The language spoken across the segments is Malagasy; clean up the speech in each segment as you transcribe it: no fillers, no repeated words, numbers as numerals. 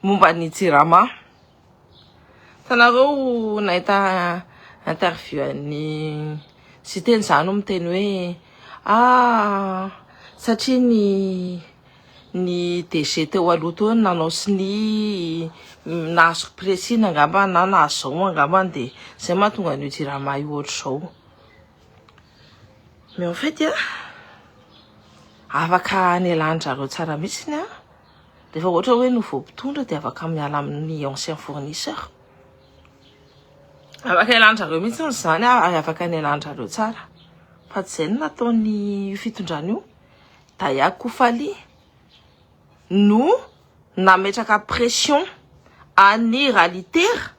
Momba ny Jirama. Hitanareo nahita interview an'i Siteny za no miteny hoe ah satria ny ny DG teo aloha teo nanao sonia nahazo pressing angamba na nahazo zao angamba dia zay mahatonga an'io Jirama io ohatr'izao. Mais en fait afaka nelan-dry zareo tsara mihitsy an. Rehefa ohatra hoe nouveau mpitondra dia afaka miala amin'ny ancien fournisseur. Afaka ialàn-dry zareo mihitsy izany ary afaka nialàn-dry zareo tsara. Fa tsy izay no nataon'ny fitondrana io. Daya Koufali no nametraka pression an'i Ralitera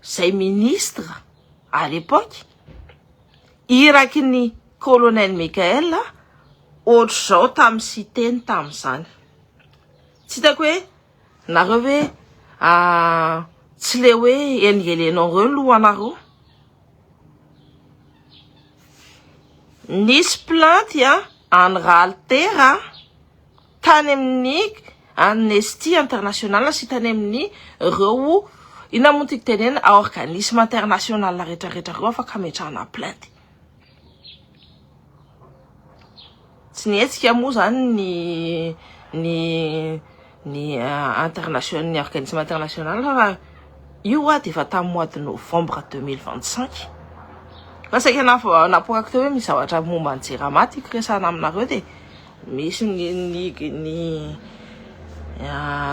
izay ministre à l'époque iraky ny colonel Michael ohatr'izao tamin'ny Siteny tamin'izany. Tsy hitako hoe nareo hoe tsy le hoe elingelenao reo lohanareo. Nisy plainte an'i Ralitera tany amin'ny Amnesty International sy tany amin'ny reo inona moa tiako tenenina organisme international rehetrarehetra reo afaka ametrahana plainte. Tsy nihetsika moa zany ny ny ny international ny organisme international fa io a dia efa tamin'ny mois de novembre 2025. Fa saika napoakako teo hoe misy zavatra momba ny Jirama tiako resahana aminareo dia misy ny ny ny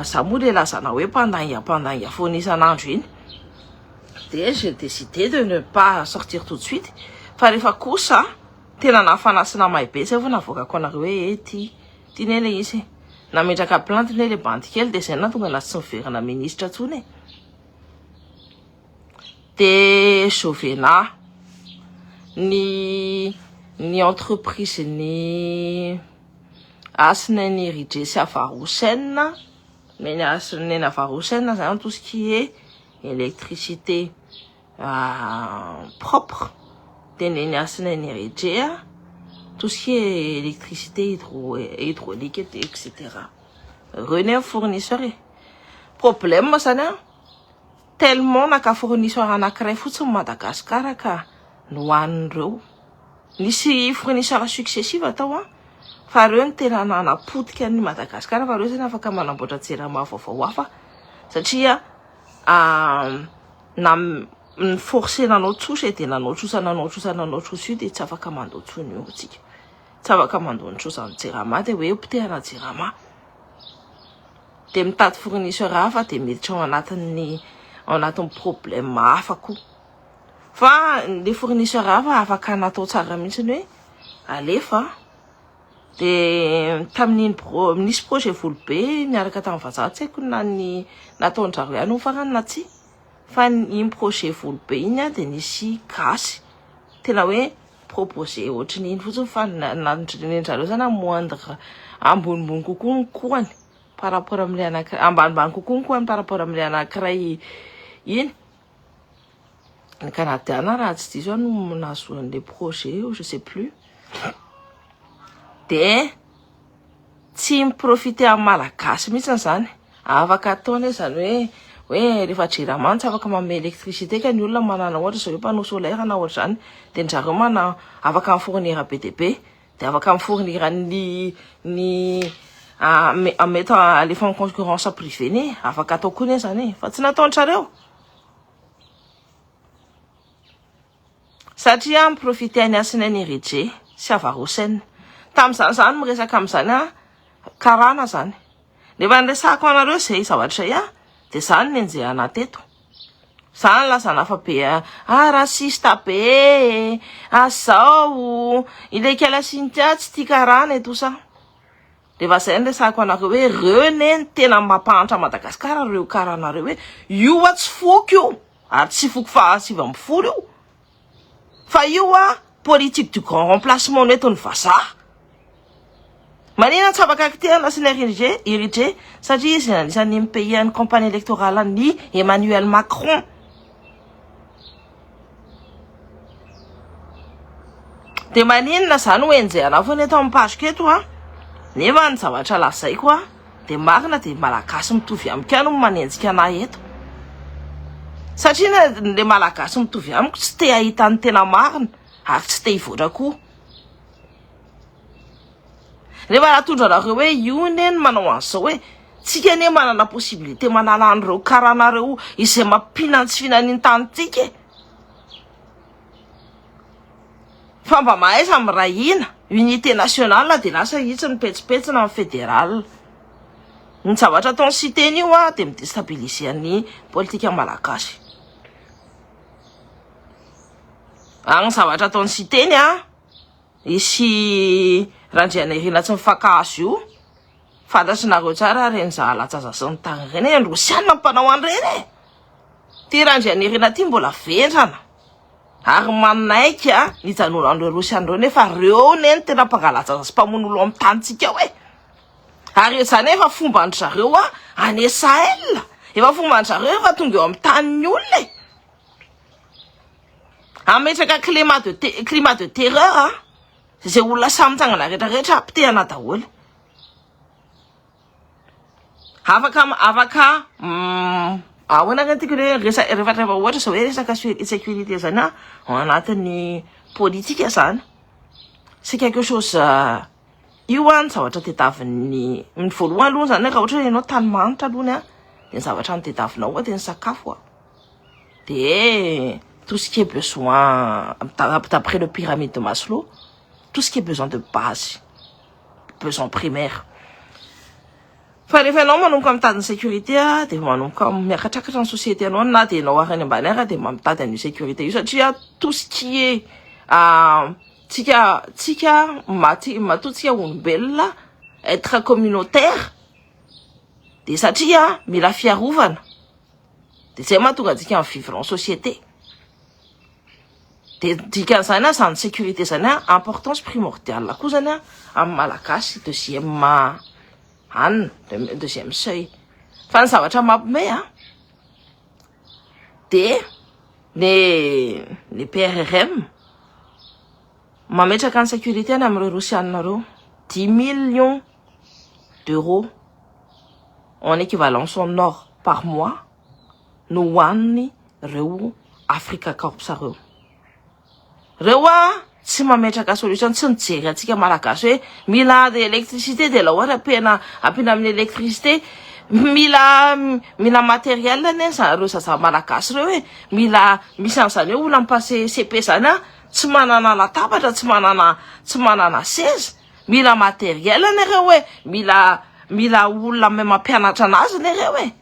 za moa le lazana hoe mpandainga mpandainga foana isan'andro iny. Dia j'ai décidé de ne pas sortir tout de suite fa rehefa kosa tena nafana sy namay be zay vao navoakako anareo hoe eh ty ty ne le izy e. Nametraka plainte ne le bandy kely dia zay nahatonga anazy tsy niverina ministre intsony e. Dia Jovena ny ny entreprise ny Hasina Nirije sy Avarosen ny Hasina ny Avarosen zany tout ce qui est électricité propre dia ny Hasina Nirije tout ce qui est électricité hydro hydraulique etc. Reo ne fournisseur e. Problème zany a tellement naka fournisseur anankiray fotsiny Madagasikara ka nohanin'ireo. Nisy fournisseur successive atao a fa reo no tena nanapotika ny Madagasikara fa reo zany afaka manamboatra Jirama vaovao hafa satria na ny forcé nanao trosa dia nanao trosa nanao trosa nanao trosa io dia tsy afaka mandoa intsony io tsika. Tsy afaka mandoa ny trosan'ny Jirama dia hoe potehana Jirama. Dia mitady fournisseur hafa dia miditra ao anatin'ny ao anatin'ny problème hafa koa. Fa le fournisseur hafa afaka natao tsara mihitsy hoe alefa dia tamin'iny pro nisy projet volobe niaraka tamin'ny vazaha tsy haiko na ny nataon-dRareo ihany farany na tsia. Fa iny projet volobe iny a dia nisy gasy tena hoe proposé ohatran'iny fotsiny fa nandrendreo zany moindre ambonimbony kokoa ny kohany par rapport amin'ilay anankiray ambanimbany kokoa ny kohany par rapport amin'ilay anankiray iny. Ny Canadiana raha tsy diso aho no nahazoan'ilay projet je sais plus. Dia tsy miprofiter amin'ny malagasy mihitsy zany. Afaka ataony zany hoe hoe rehefa Jirama tsy afaka manome électricité ka ny olona manana ohatra zao hoe panneau solaire na ohatra zany dia ndrareo mana afaka mifournir be dia be dia afaka mifournir ny ny mety alefa en concurrence privée ne afaka atao koa ne zany e fa tsy nataon-drareo satria miprofiter ny Hasina Nirije sy Avarosen tamin'izany zany miresaka amin'izany a karana zany nefa niresahako anareo zay zavatra zay a dia zany ny enjehana teto zany lazana fa be ah raciste be ah zao ilay kala Cynthia tsy tia karana et tout ça rehefa zay ny resahako anareo hoe reo ne ny tena mampahantra Madagasikara reo karanareo hoe io a tsy foko io ary tsy foko faha 19 io fa io a politique du grand remplacement no entin'ny vazaha manina tsy afaka kitehana sy ny Irije satria izy anisan'ny mi-payer ny campagne électorale ny Emmanuel Macron de maninona zany ho enjehana foana eto amin'ny page eto a nefa ny zavatra lazaiko a de marina de malagasy mitovy amiko ihany no manenjika anah eto satria le malagasy mitovy amiko tsy te hahita ny tena marina ary tsy te hivoatra koa. Rehefa natondro anareo hoe io anie ny manao an'izao hoe tsika anie manana possibilité manala an'ireo karana ireo izay mampihinana tsy fihinan'ny tanintsika e. Fa mba mahaiza miray hina, unité nationale dia lasa itsy ny petsipetsina amin'ny fédéral. Ny zavatra ataon'ny Siteny io a dia mi-destabiliser ny politika malagasy. Ary ny zavatra ataon'ny Siteny a Isy Randrianirina tsy mifankahazo io, fantatrinareo tsara reny zahalatsaza sy ny tariny reny e, Rosiana mpanao an'ireny e! Ty Randrianirina ty mbola vendrana ary manaiky a hijanonan'ireo Rosiana ireo nefa reo ne ny tena mpangalatsaza sy mpamono olo amin'ny tanintsika ao e! Ary izany efa fomban-dry zareo a any Sahel, efa fomban-dry zareo efa tonga eo amin'ny tanin'ny olona e! Hametraka climat de climat de terreur a, izay olona samy mitsangana rehetra rehetra potehana daholo. Afaka afaka mm, ahoana re tiako hoe resa rehefa rehefa ohatra zao hoe resaka sécurité zany a ao anatin'ny politika zany c'est quelque chose euh, io a ny zavatra tediavin'ny ny voalohany aloha zany raha ohatra hoe ianao tany mahantra aloha ny a de ny zavatra notediavinao a de ny sakafo a de tout ce qui est besoin d'après le pyramide de Maslow tout ce qui est besoin de base besoin primaire fa rehefa ianao manomboka mitady ny sécurité a de manomboka miakatrakatra ny société anao na de ianao ary any ambany ary de mitady an'io sécurité io satria tout ce qui est euh, tsika tsika maty matoa tsika olombelona être communautaire de satria mila fiarovana De zay mahatonga antsika mi-vivre en société. De dikan'izany a, zany sécurité zany a, importance primordiale koa zany a, amin'ny malagasy deuxième anina, deuxième seuil. Fa ny zavatra mampime a, de ny ny PRRM mametraka ny sécurité any amin'ireo Rosianina ireo, dix millions d'euros en équivalence en or par mois no hohaniny reo Africa Corps reo. Reo a tsy mametraka solution, tsy mijery antsika malagasy hoe mila électricité de la ohatra ampiana ampiana amin'ny électricité, mila mila matériel anie reo zaza malagasy reo e, mila misy an'izany hoe olona mi-passer CP zany a tsy manana latabatra, tsy manana tsy manana seza. Mila matériel nareo e, mila mila olona mahay mampianatra anazy nareo e.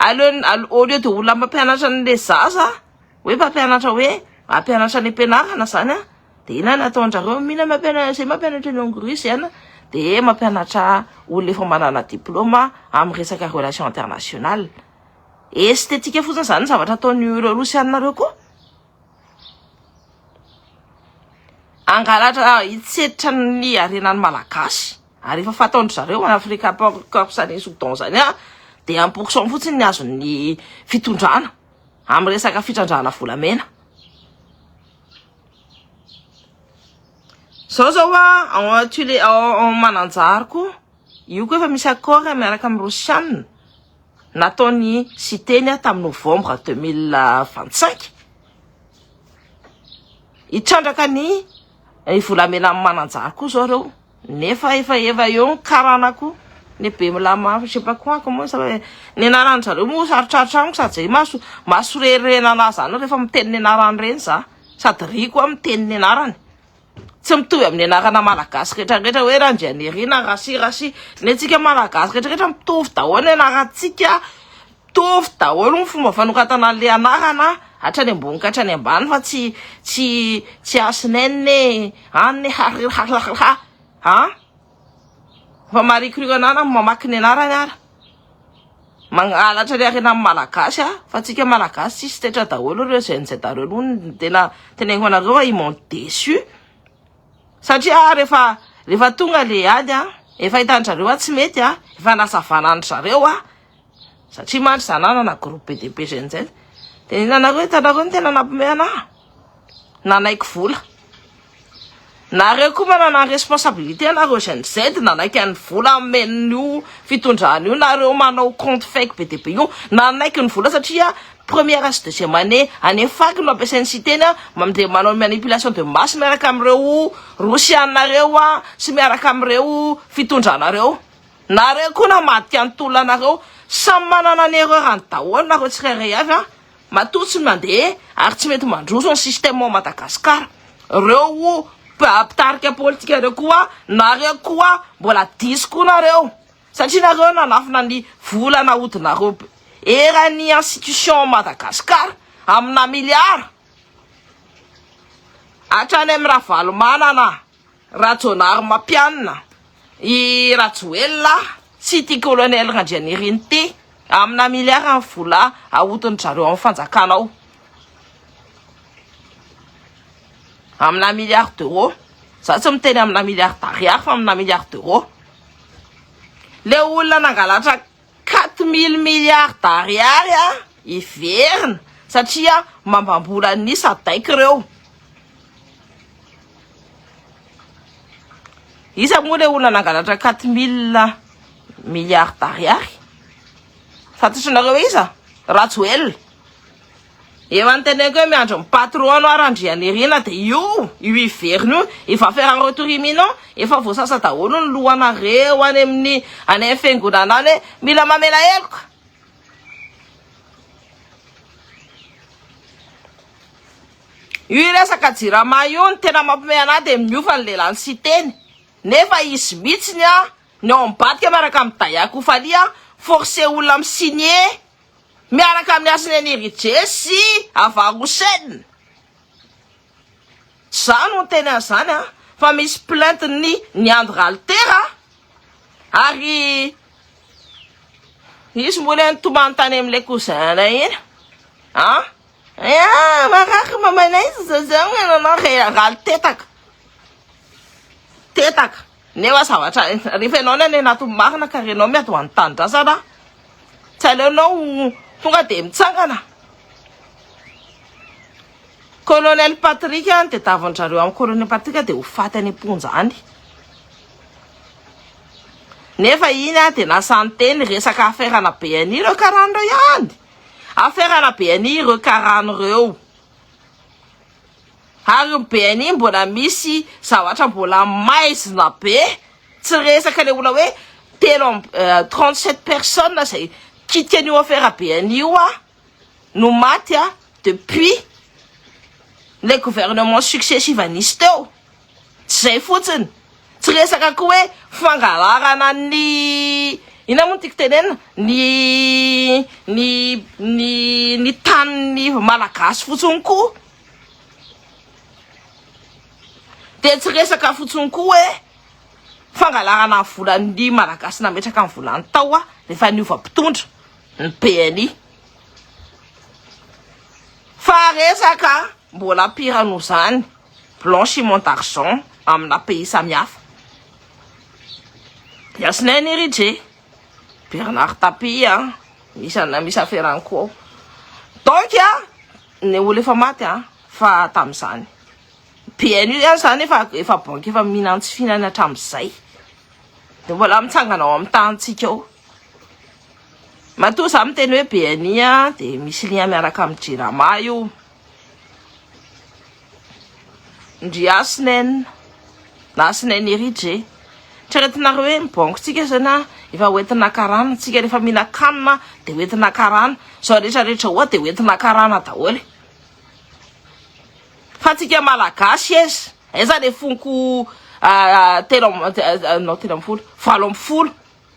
Aleo au lieu de olona mampianatra an'le zaza hoe mpampianatra hoe mampianatra any am-pianarana zany a, de inona no ataon-drareo? Mila mampianatra zay mampianatra langue russe ihany de mampianatra olona efa manana diplôme amin'ny resaka relation internationale. Esthétique fotsiny zany ny zavatra ataon'ireo rosianina reo koa. Hangalatra hitsetra ny harenan'ny Malagasy ary efa fataon-dry zareo any Afrika Corps any Soudan zany a dia un pour cent fotsiny ny azon'ny fitondrana amin'ny resaka fitrandrahana volamena. Zao zao a ao Tule ao Mananjary koa io koa efa misy accord miaraka amin'ny Rosianina nataon'i Siteny tamin'ny novembre 2025 hitrandraka ny volamena amin'ny Mananjary koa zao reo nefa efa efa eo ny karana koa ny be milama je sais pas quoi comment ça va ny anaran zareo moa sarotrarotra amiko sady zay maso masorerirena anazy zany rehefa miteny ny anarany reny za sady riko aho miteny ny anarany Tsy mitovy amin'ny anarana malagasy rehetra rehetra hoe Randrianirina, Rasy Rasy. Ny antsika malagasy rehetra rehetra mitovy daholo ny anarantsika, mitovy daholo ny fomba fanoratana an'ilay anarana hatrany ambony ka hatrany ambany fa tsy tsy tsy Hasinaine, Anne, ha ha. Fa marikoriko anarana mamaky ny anarany ara. Mangalatra ny harena amin'ny malagasy a, fa tsika malagasy tsisy tetra daholo ireo Gen Z ireo aloha no tena teneniko anareo fa ils m'ont déçu satria rehefa rehefa tonga le ady a, efa hitan-dry zareo tsy mety a, efa nasavana an-dry zareo a, satria mantsy za nanana groupe be dia be Gen Z, de hitanareo hitanareo ny tena nampiomehy anahy, nanaiky vola. Nareo koa manana ny responsabilité nareo Gen Z nanaiky an'ny vola amen'io fitondrana io nareo manao compte fake be dia be io nanaiky ny vola satria première sy deuxième année any fac no ampiasain'ny Siteny a mandeha manao manipulation de masse miaraka amin'ireo rosiana reo a sy miaraka amin'ireo fitondrana reo. Nareo koa namadika ny tolona nareo samy manana ny erreur any daholo nareo tsirairay avy a matoa tsy mandeha ary tsy mety mandroso ny système ao Madagascar reo mpitarika politika reo koa nareo koa mbola diso koa nareo satria nareo nanafina ny vola nahodinareo eran'ny institution ao Madagascar amina milliard hatrany amin'ny Ravalomanana Rajaonarimampianina, i Rajoelina sy ity colonel Randrianirina ity amina milliard ny vola ahodin-dry zareo amin'ny fanjakana ao. Amina milliard d'euros. Za tsy miteny amina milliard d'ariary fa amina milliard d'euros. Le olona nangalatra 4000 milliards d'ariary a hiverina satria mambambola ny sadaik ireo. Iza moa le olona nangalatra 4000 milliards d'ariary? Fantatrinareo iza? Rajoelina. Efa niteneniko hoe miandry ny patron anao Randrianirina dia io, io hiverina io, il va faire un retour imminent, efa voasasa daholo ny lohanareo any amin'ny any amin'ny fiangonana any hoe mila mamela heloka. Io resaka jirama io ny tena mampimehy anah dia miova ny lehilahy ny siteny nefa izy mihitsiny an ny ao ambadika miaraka amin'ny Dayako Falia forcer olona mi-signer Miaraka amin'ny Hasina Nirije sy Avarosen. Tsy za no niteny an'izany an, fa misy plainte ny Niandry Ralitera ary izy moa le nitomany tany amin'ilay cousin anay iny an. Ah, marary mamanay zazao nanao ralitetaka. Tetaka. Nefa zavatra rehefa ianao ny any anatin'ny marina ka renao miady ho an'ny tanindrazana tsy aleonao tonga dia mitsangana. Colonel Patrick ny tedavin-drareo amin'ny Colonel Patrick dia ho faty any am-ponja any. Nefa iny dia nasany teny resaka affaire-na BNI ireo karana ireo ihany. Affaire-na BNI ireo karana ireo. Ary ny BNI mbola misy zavatra mbola maizina be, tsy resaka le olona hoe 37 personnes izay kitika an'io affaire BNI io a no maty a depuis le gouvernement successif nisy teo. Tsy izay fotsiny, tsy resaka koa hoe fangalarana ny inona moa no tiako tenenina ny ny ny ny tanin'ny malagasy fotsiny koa. Dia tsy resaka fotsiny koa hoe fangalarana ny volan'ny malagasy nametraka ny volany tao a rehefa niova mpitondra ny BNI. Fa resaka mbola pire noho izany blanchiment d'argent amina pays samihafa. Yasnainy Ridje, Bernard Tapie a, misy misy affaire any koa ao. Donc a, ny olona efa maty a, fa tamin'izany. BNU ihany zany efa efa banky efa mihinan-tsy fihinana hatramin'izay. Dia mbola mitsangana ao amin'ny tanintsika ao. Matoa za miteny hoe BNI a, dia misy lien miaraka amin'ny Jirama io. Ndry Asnen, na Asnen Erije. Eritreretinareo hoe ny bankintsika zany a, efa hoentina karana, tsika rehefa mihinan-kanina dia hoentina karana, zao rehetra rehetra ao dia hoentina karana daholo. Fa tsika malagasy aiza? Aiza le fonko telo non 13, 18.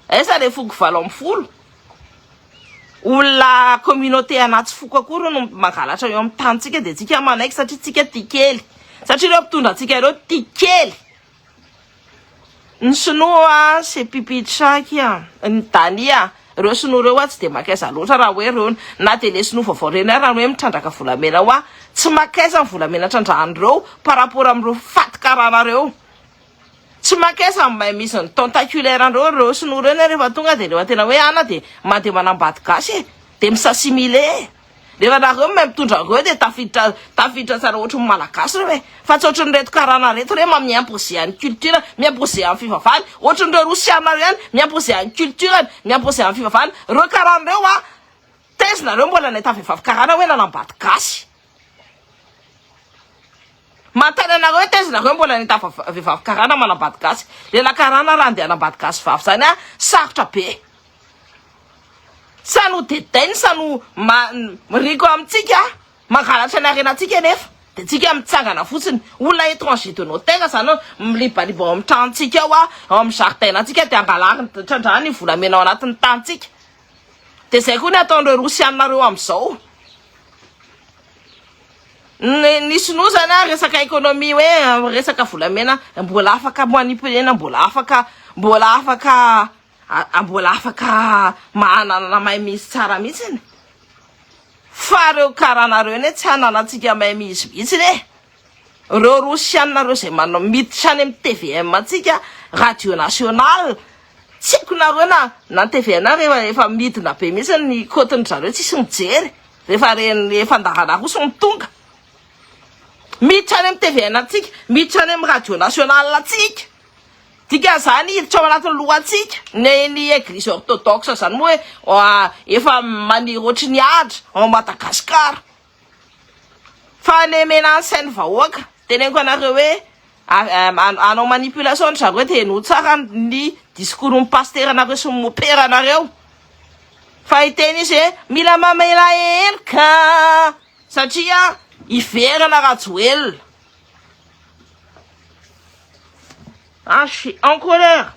Aiza le foko 18? Olona communauté anaty foko akory no mangalatra eo amin'ny tanintsika dia tsika manaiky satria tsika tia kely. Satria ireo mpitondra antsika ireo tia kely. Ny sinoa c'est pipi de chat kia. Ny dania, ireo sinoa ireo tsy dia makaiza loatra raha hoe ireo na dia le sinoa vaovao ireny ary raha hoe mitrandraka volamena ao a, tsy makaiza ny volamena trandrahan'ireo par rapport amin'ireo faty karana ireo. Tsy makaiza ny mahay misy ny tentaculaire andreo ireo sinoa ireo rehefa tonga dia rehefa tena hoe ana dia mandeha manambady gasy e, dia mi-s'assimiler. Rehefa nareo mahay mitondra an'ireo dia tafiditra tafiditra tsara ohatry ny malagasy reo e. Fa tsy ohatrin'ireto karana reto re ma mi-imposer an'ny culture, mi-imposer an'ny fivavahana. Ohatrin'ireo rosiana reo ihany, mi-imposer an'ny culture-ny, mi-imposer an'ny fivavahana. Reo karana reo a, taiza nareo mbola nahita vehivavy karana hoe nanambady gasy? Manontany anareo hoe taiza nareo mbola nahita vehivavy karana manambady gasy? Lehilahy karana raha andeha hanambady gasy vavy zany a, sarotra be. Sa no dedainy sa no ma riko amintsika mangalatra ny harenantsika nefa de tsika mitsangana fotsiny olona étranger de nos terres zany milibaliba ao amin'ny tranontsika ao a ao amin'ny jardin antsika de angalariny trandrahany ny volamena ao anatin'ny tanintsika de zay koa ny ataon'ireo rosianina reo amin'izao ny ny sinoa zany a resaka économie hoe resaka volamena mbola afaka manipulena mbola afaka mbola afaka A mbola afaka manana mahay misy tsara mihitsiny fa reo karana reo anie tsy hananantsika mahay misy mihitsiny e reo rosianina reo zay manao miditra any amin'ny TVM antsika radio national tsy haiko nareo na na TVM na rehefa efa midina be mihitsy ny cote-ny zareo tsisy mijery rehefa reny fandaharana roso no tonga miditra any amin'ny TVM antsika miditra any amin'ny radio national antsika Dikan'izany hiditra ao anatin'ny lohantsika ny ny eglise orthodoxe zany moa hoe efa maniry ohatry ny ahitra ao Madagascar. Fa le mena ny sain'ny vahoaka, teneniko anareo hoe hanao manipulation ry zareo dia henoy tsara ny discours ny pasiteranareo sy ny moperanareo. Fa hiteny izy hoe mila mamela heloka satria hiverina Rajoelina. Ah, je suis en colère.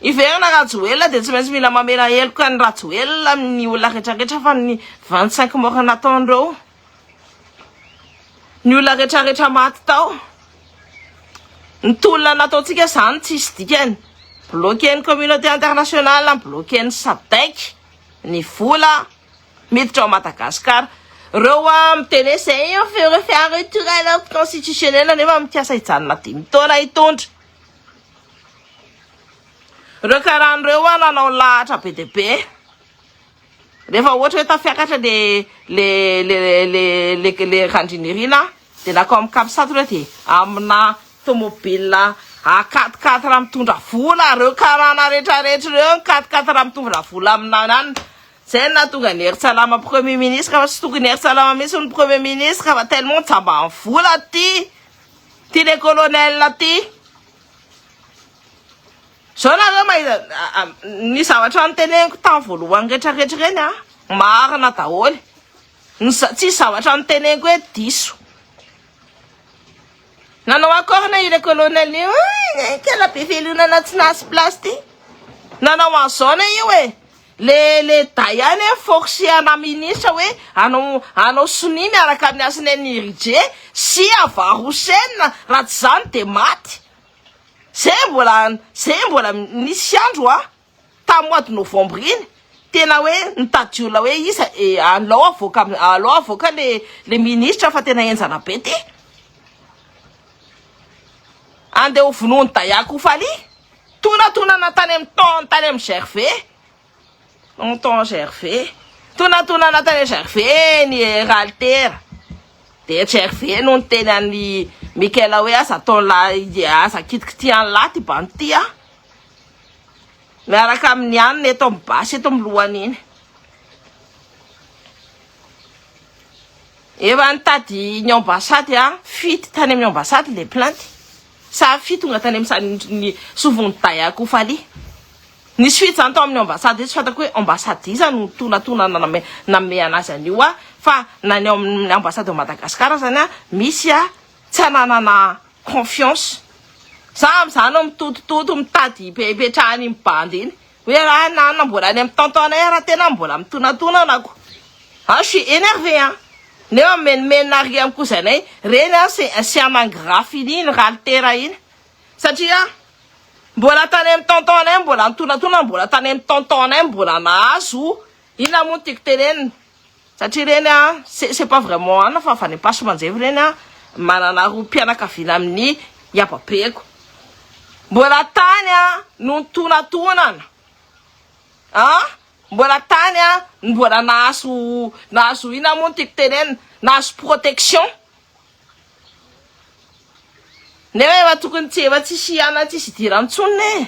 Hiverina Rajoelina dia tsy maintsy mila mamela heloka ny Rajoelina amin'ny olona rehetrarehetra fa ny 25 morts nataon'ireo. Ny olona rehetrarehetra maty tao. Ny tolona nataontsika izany tsisy dikany. Bloquer ny communauté internationale, bloquer ny SADC, ny vola. miditra ao Madagascar. Reo a miteny hoe zay io faire retour à l'ordre constitutionnel nefa mikasa hijanona dimy taona hitondra. Reo karana reo a nanao lahatra be dia be. Rehefa ohatra hoe tafiakatra le le le le le le Randrinirina dia nakao amin'ny capsat reo dia amina tomobile a quatre quatre mitondra vola reo karana rehetra rehetra reo ny quatre quatre mitondra vola amina anana. Zay no nahatonga an'i Hery-Tsalama premier ministre fa tsy tokony Hery-Tsalama mihitsy no premier ministre fa tellement jamba vola ty ty le colonel ty. Zao nareo mahita ny zavatra noteneniko tamin'ny voalohany rehetra rehetra ireny a marina daholo. Ny tsisy zavatra noteneniko hoe diso. Nanao accord na io le colonel io, kala be velonana tsy nahazo place ty. Nanao an'izao na io e. Le le Dayane a forcer ana ministre hoe hanao hanao sonia miaraka amin'ny Hasinaine Ridje sy Avarosena raha tsy zany de maty. Zay mbola zay mbola nisy andro a tamin'ny mois de novembre iny tena hoe nitady olona hoe iza e alao avoaka alao avoaka le le ministre fa tena henjana be ty. Andeha ho vonoin'i Daya Koufali. Tonatonana tany amin'ny ton tany amin'ny Gervais. Tonton Gervais. Tonatonana tany amin'ny Gervais ny Ralitera. Dia Gervais no niteny an'i Michael hoe aza ataon'lah aza kitikitihan'lah ty bandy ty ah. Miaraka amin'ny anona eto amin'ny basy eto amin'ny lohany iny. Efa nitady ny ambassade ah, fity tany amin'ny ambassade le plainte. Sa fy tonga tany amin'ny ny sovon'i Daya Koufali. Nisy fy zany tao amin'ny ambassade, tsy fantako hoe ambassade iza no tonatona nanome nanome anazy an'io ah, fa na ny ao amin'ny ambassade ao Madagascar zany ah, misy ah tsy ananana confiance. Za amin'izany no mitotototo mitady hipetrahan'iny bandy iny. Hoe raha na mbola any amin'ny tonton-nay raha tena mbola mitonatonana ko. Ah, je suis énervé hein. Nefa mimenomenona ary amin'ny cousin-nay reny ah, c'est c'est un ingrat fini iny Ralitera iny. Satria mbola tany amin'ny tonton-nay mbola nitonatona mbola tany amin'ny tonton-nay mbola nahazo inona moa no tiako tenenina. Satria reny ah, c'est c'est pas vraiment anona fa avy any Ampasimanjevy reny ah, manana roa mpianakaviana amin'ny iababeko. Mbola tany ah no nitonatonana. Ah? mbola tany a, mbola nahazo nahazo inona moa no tiako tenenina, nahazo protection. Nefa efa tokony tsy efa tsisy ana tsisy idirany intsony e.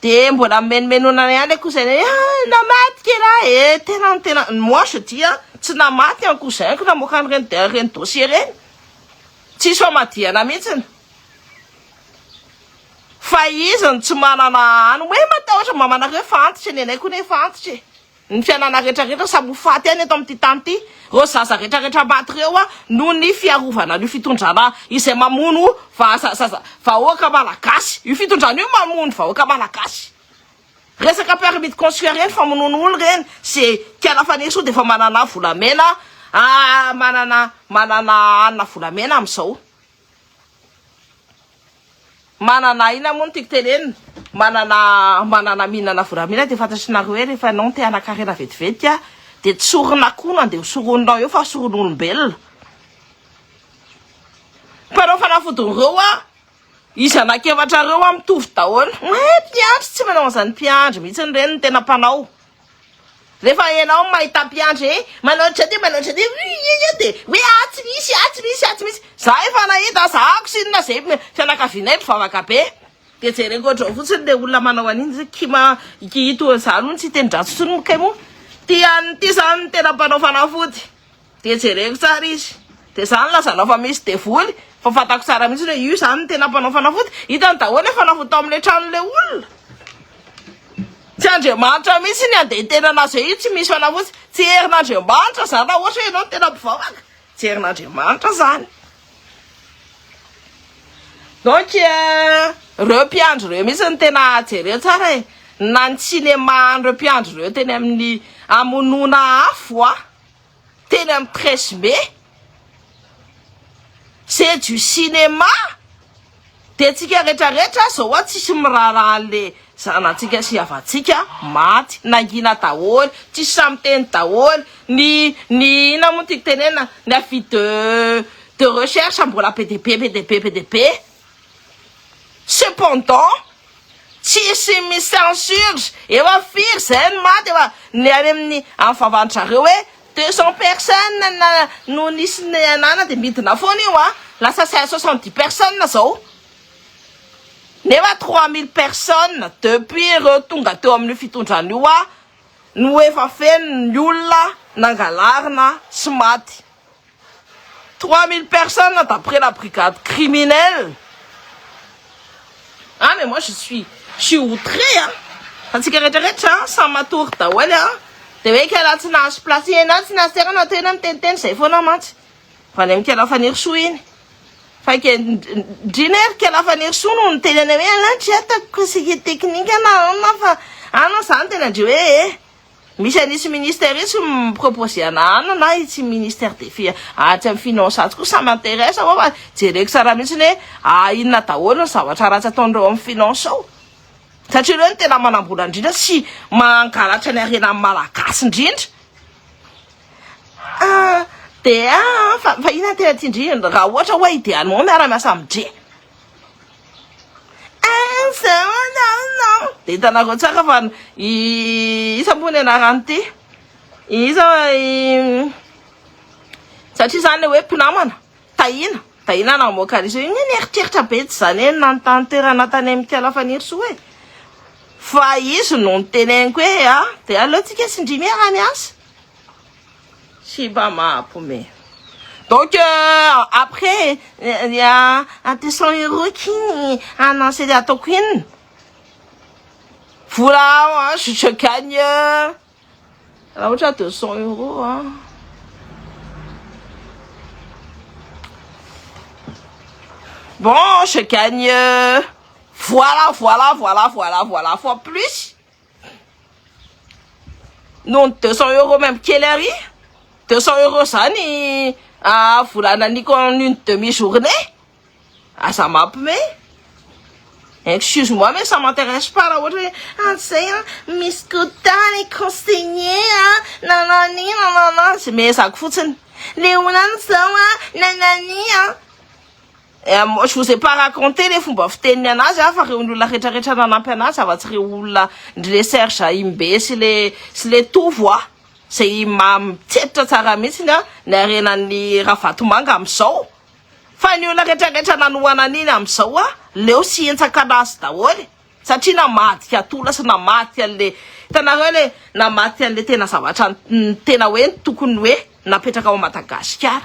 De mbola mimenomenona ihany le cousin hoe ah namaty kela e, tena tena moi je dis a, tsy namaty ny cousin-ko namoaka an'ireny ireny dossier ireny. Tsisy famadihana mihitsiny. Fa izy no tsy manana any hoe matahotra mamanareo efa antitra e, nenay koa nefa antitra e. Ny fiainana rehetra rehetra samy ho faty ihany eto amin'ity tany ity. Ireo zaza rehetra rehetra maty ireo a, noho ny fiarovana an'io fitondrana izay mamono vazaza vahoaka malagasy. Io fitondrana io mamono vahoaka malagasy. Resaka permis de construire ireny famonoana olona ireny, ze kiala Fanirisoa dia efa manana volamena, manana manana hanina volamena amin'izao. Manana inona moa no tiako tenenina? Manana manana mihinana volamena dia fantatrinareo hoe rehefa ianao te hanan-karena vetivety dia tsorina koa no andeha ho soroninao eo fa soron'olombelona. Mpanao fanafodin'ireo a, izy anankiefatra ireo a mitovy daholo. Eh, mpiandry tsy manao an'izany mpiandry mihitsy ireny no tena mpanao. Rehefa ianao mahita mpiandry eh, manao ohatr'izao dia manao ohatr'izao dia ui dia hoe atsy misy atsy misy atsy misy. Za efa nahita, zahako sy inona zay fianakavianay mpivavaka be. Dia jereko ohatr'izao fotsiny le olona manao an'iny zay kima ito za aloha tsy hiteny dratsy intsony kay moa. Ty an'ny ty zany no tena mpanao fanafody. Dia jereko tsara izy. Dia za nilazanao fa misy devoly, fa fantako tsara mihitsy hoe io zany no tena mpanao fanafody. Hitany daholo le fanafody tao amin'ilay tranon'ilay olona. Tsy Andriamanitra mihitsy ny andeha hiteny anazy hoe io tsy misy fanafody. Tsy herin'Andriamanitra zany raha ohatra hoe ianao no tena mpivavaka. Tsy herin'Andriamanitra zany. Donc ireo mpiandry ireo mihitsy no tena jereo tsara e. Na ny cinéma an'ireo mpiandry ireo teny amin'ny hamonoana afo a. Teny amin'ny 13 mai. C'est du cinéma. Dia tsika rehetra rehetra zao a tsisy miraharaha an'le zanatsika sy havantsika maty nangina daholo tsisy samy miteny daholo ny ny inona moa tiako tenenina ny avis de de recherche mbola be dia be be dia be be dia be cependant Tsisy mi-censure, efa firy zay ny maty efa ny any amin'ny amin'ny vavan-dry zareo hoe 200 personnes na no nisy niainana dia midina foana io a, lasa 70 personnes zao, nefa 3000 personnes depuis ireo tonga teo amin'io fitondrana io a no efa feno ny olona nangalarina sy maty. 3000 personnes d'après la brigade criminelle. Ah mais moi je suis je suis outré hein. Antsika rehetra rehetra samy matory daholo hein. Dia hoe kala tsy nahazo place ianao tsy nahazo toerana tena miteniteny izay foana mantsy. Fa any amin'ny kala Fanirisoa iny. Fa ke ndry ne ry kala Fanirisoa no niteny any hoe anao tsy ataoko conseiller technique na anona fa anona izany tena ndry hoe eh. Misy an'itsy ministère itsy mi-proposer ana anona na itsy ministère des fi atsy amin'ny finance atsy koa ça m'intéresse ho'a fa jereko tsara mihitsy hoe ah inona daholo ny zavatra ratsy ataon'ireo amin'ny finance ao satria ireo no tena manam-bola indrindra sy mangalatra ny harenan'ny malagasy indrindra ah de ah fa fa inona no tena tian-dry raha ohatra hoe idéalement miara-miasa amin-dry Dia hitanareo tsara fa iza moa ny anaran'ity? Iza i satria zany le hoe mpinamana Tahina, Tahina namoaka an'izy io, iny nieritreritra be tsy zany hoe nanontany toerana tany amin'ny Kiala Fanirisoa e. Fa izy no niteneniko hoe ah dia aleo tsika sy ndry miara-miasa. Sipa mampome. Donc euh, après il y a un 200 euros qui annoncé ataoko inona? Vola je, je gagne raha ohatra 200 euros hein. Bon, je gagne voilà, voilà, voilà, voilà, voilà fois plus. Noho ny 200 euros même kely ary 200 euros zany ah, vola naniko en une demi journée aza mampime excuse moi mais ça m'intéresse pas raha ohatra hoe ah zay a misy quota les conseillers a nanani nanana zay mehezako fotsiny le olana zao a nanani a. Je vous ai pas raconté le fomba fiteniny anazy a, fa reo ny olona rehetrarehetra nanampy anazy afa-tsy reo olona ndry le Serge Imbe sy le sy le Tovo a, zay mitsetitra tsara mihitsiny a ny harenan'ny Ravatomanga am'izao. Fa ny olona rehetrarehetra nanohana an'iny am'izao a, leo sy hentsaka anazy daholo satria namadika tola sy namadika an'le, hitanareo le namadika an'le tena zavatra tena hoe tokony hoe napetraka ao Madagasikara.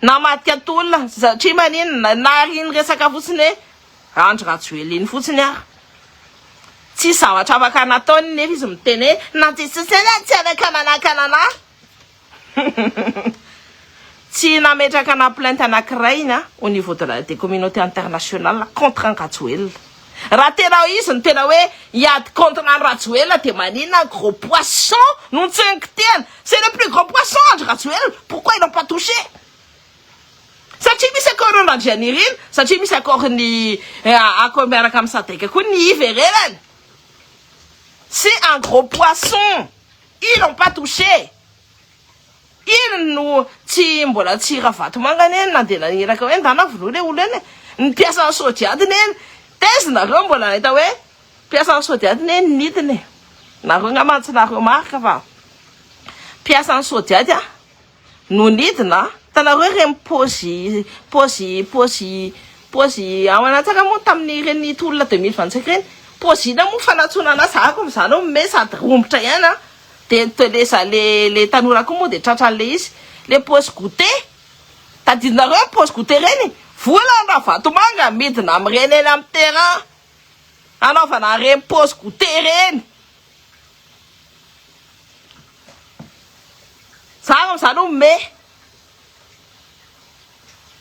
Namadika tolona satria maninona nary ny resaka fotsiny hoe Andry Rajoelina iny fotsiny ary. Tsy zavatra afaka nataony nefa izy miteny hoe na Jesosy aza tsy afaka manakana anahy. Tsy nametraka na plainte anankiray iny au niveau de la des communautés internationales contre an'i Rajoelina. Raha tena izy no tena hoe hiady contre an'i Rajoelina dia maninona ny gros poisson no tsy nikitihana? C'est le plus gros poisson Andry Rajoelina, pourquoi ils l'ont pas touché? Satria misy accord Randrianirina, satria misy accord ny accord miaraka amin'ny SADC koa ny iverenany. C'est un gros poisson, ils l'ont pas touché. Iny no tsy mbola tsy Ravatomanga eny nandeha naniraka hoe ndana vonoa le olona eny. Ny mpiasan'ny Sodiadiny eny. Taiza nareo mbola nahita hoe mpiasan'ny Sodiadiny eny nidiny. Nareo ngamba tsy nareo marika fa mpiasan'ny Sodiady a no nidina. Hitanareo ireny paozy paozy paozy paozy ao anatsaka moa tamin'ny ireny tolona 2025 ireny. Paozy ina moa fanatsoana anazy ako amin'izany eo me sady rombotra ihany a. De le za le le tanora koa moa de tratran'le izy. Le paozy goûter. Tadidinareo paozy goûter ireny? Vola ny Ravatomanga midina amin'ireny eny amin'ny terrain. Anaovana ireny paozy goûter ireny. Za amin'izany ome.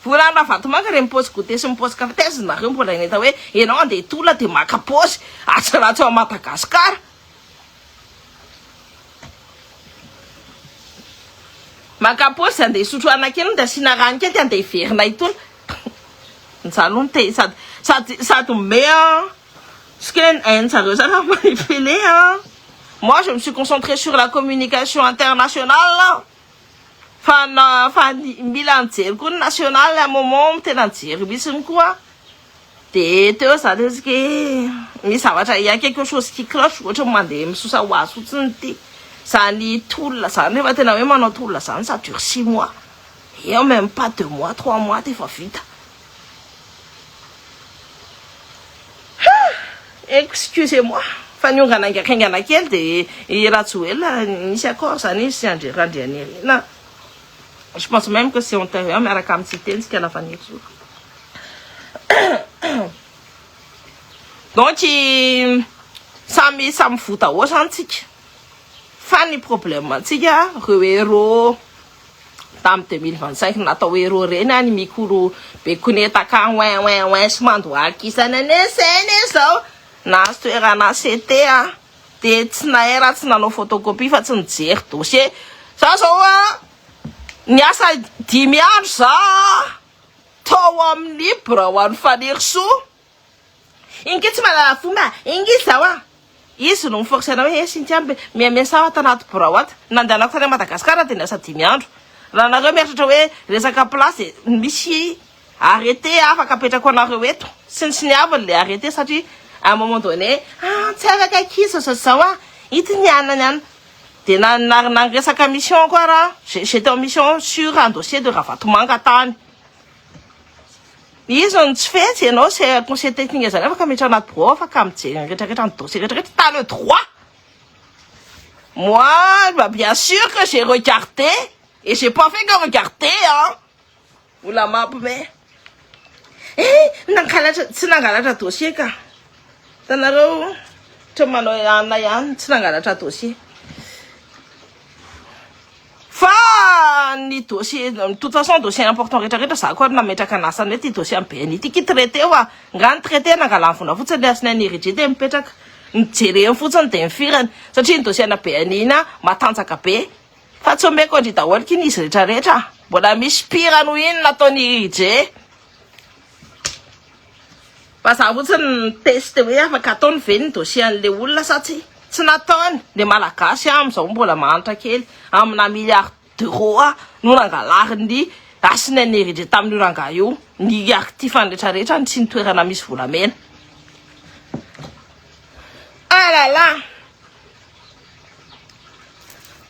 Vola ny Ravatomanga ireny paozy goûter sy ny paozy café. Taiza nareo mbola nahita hoe ianao andeha hitolona de maka paozy atsy ratsy ao Madagasikara. Maka paozy andeha hisotro anakely de asiana rano kely de andeha hiverina hitolona. Za aloha nite sady sady sady ome a. Sken hain-jareo tsara manipulé a. Moi je me suis concentré sur la communication internationale. Fa na fa mila nijery koa ny national à un moment tena nijery mihitsy koa. De teo za de hoe misy zavatra il y a quelque chose qui cloche ohatra mandeha misosa ho azy fotsiny ity. Zany tolona zany rehefa tena hoe manao tolona zany ça dure 6 mois. Et même pas 2 mois, 3 mois de efa vita. Excusez-moi. Fa niongana haingankaingana kely de i Rajoelina nisy accord zany izy sy Andry Randrianirina. Je pense même que c'est antérieur miaraka amin'ny Siteny sy Kalafanirisoa. Donc samy samy voa daholo zany tsika. Fa ny problème antsika reo héros tamin'ny 2025 natao héros reny any mikoro be konetaka ouin ouin ouin sy mandohalika isany ane saina zao nahazo toerana CT a de tsy nahay raha tsy nanao photocopie fa tsy nijery dossier. Za zao a niasa 5 andro za tao amin'ny birao an'ny Fanirisoa. Ingy tsy mahalala fomba, ingy zao a. Izy no miforce anao hoe Cynthia miasa ato anaty birao ato. Nandehanako tany Madagasikara de niasa 5 andro. Raha nareo mieritreritra hoe resaka place de misy arrêté afaka apetrako anareo eto. Sy ny sy ny aviny le arrêté satria à un moment donné ah tsy afaka aky zao zao a. Ity ny anana ny anana. De na na na resaka mission koa raha j'étais en mission sur un dossier de Ravatomanga tany. Izy no tsy fetsy ianao c'est conseiller technique zany afaka miditra anaty bureau afaka mijery ny rehetrarehetra ny dossier rehetrarehetra t'as le droit. Moi, bah, bien sûr que j'ai regardé et j'ai pas fait que regarder hein. Ola mampime. Eh, nangalatra tsy nangalatra dossier ka. Tanareo tsy manao anona ihany tsy nangalatra dossier. Fa ny dossier de toute façon dossier important rehetrarehetra za koa nametraka anasany hoe ty dossier amin'ny BNI ty ki traité oa. Nga ny traité nangalany vola fotsiny le asina ny RG de mipetraka. Mijereny fotsiny de mifirany satria ny dossier na BNI iny a matanjaka be. Fa tsy omeko andry daholo kiny izy rehetrarehetra. Mbola misy pire noho iny nataony RG. Fa za fotsiny niteste hoe afaka ataony ve ny dossier an'le olona sa tsy. Tsy nataony le malagasy amin'izao mbola mahantra kely amina milliard d'euros a no nangalariny Asina ny rehetra tamin'io rangahy io ny actif-ny rehetra rehetra ny tsy ny toerana misy volamena. Ah là là!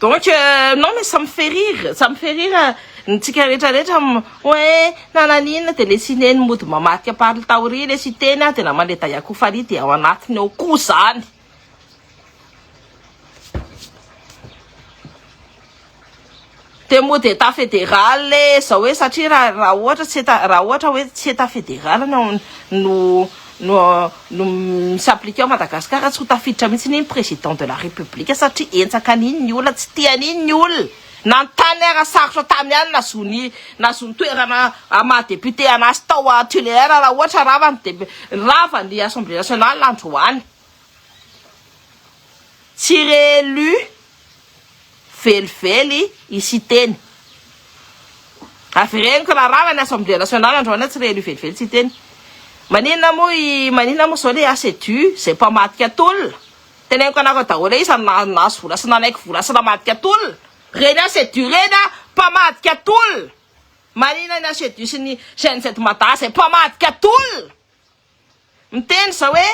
Donc euh, non mais ça me fait rire, ça me fait rire ny tsika rehetra rehetra hoe nananina de le sineny mody mamadika parle taoriana le siteny a de namale dayakofali de ao anatiny ao koa zany. De mody état fédéral le zao hoe satria raha raha ohatra tsy état raha ohatra hoe tsy état fédéral no no no no mi-s'appliquer ao Madagascar tsy ho tafiditra mihitsy ny président de la république satria entsaka an'iny ny olona tsy tia an'iny ny olona na ny tany ara sarotra taminy ihany nahazoany nahazoany toerana maha député anazy tao à Tuléar raha ohatra rava ny dé- rava ny assemblée nationale androany tsy réélu velively i Siteny. Avereniko raha rava ny assemblée nationale androany tsy réélu velively Siteny. Maninona moa i maninona moa zao le ACDU zay mpamadika tolona. Teneniko anareo daholo hoe iza no nahazo vola sy nanaiky vola sy namadika tolona. Reny ACDU reny a mpamadika tolona. Maninona ny ACDU sy ny GNZ Mada zay mpamadika tolona. Miteny zao hoe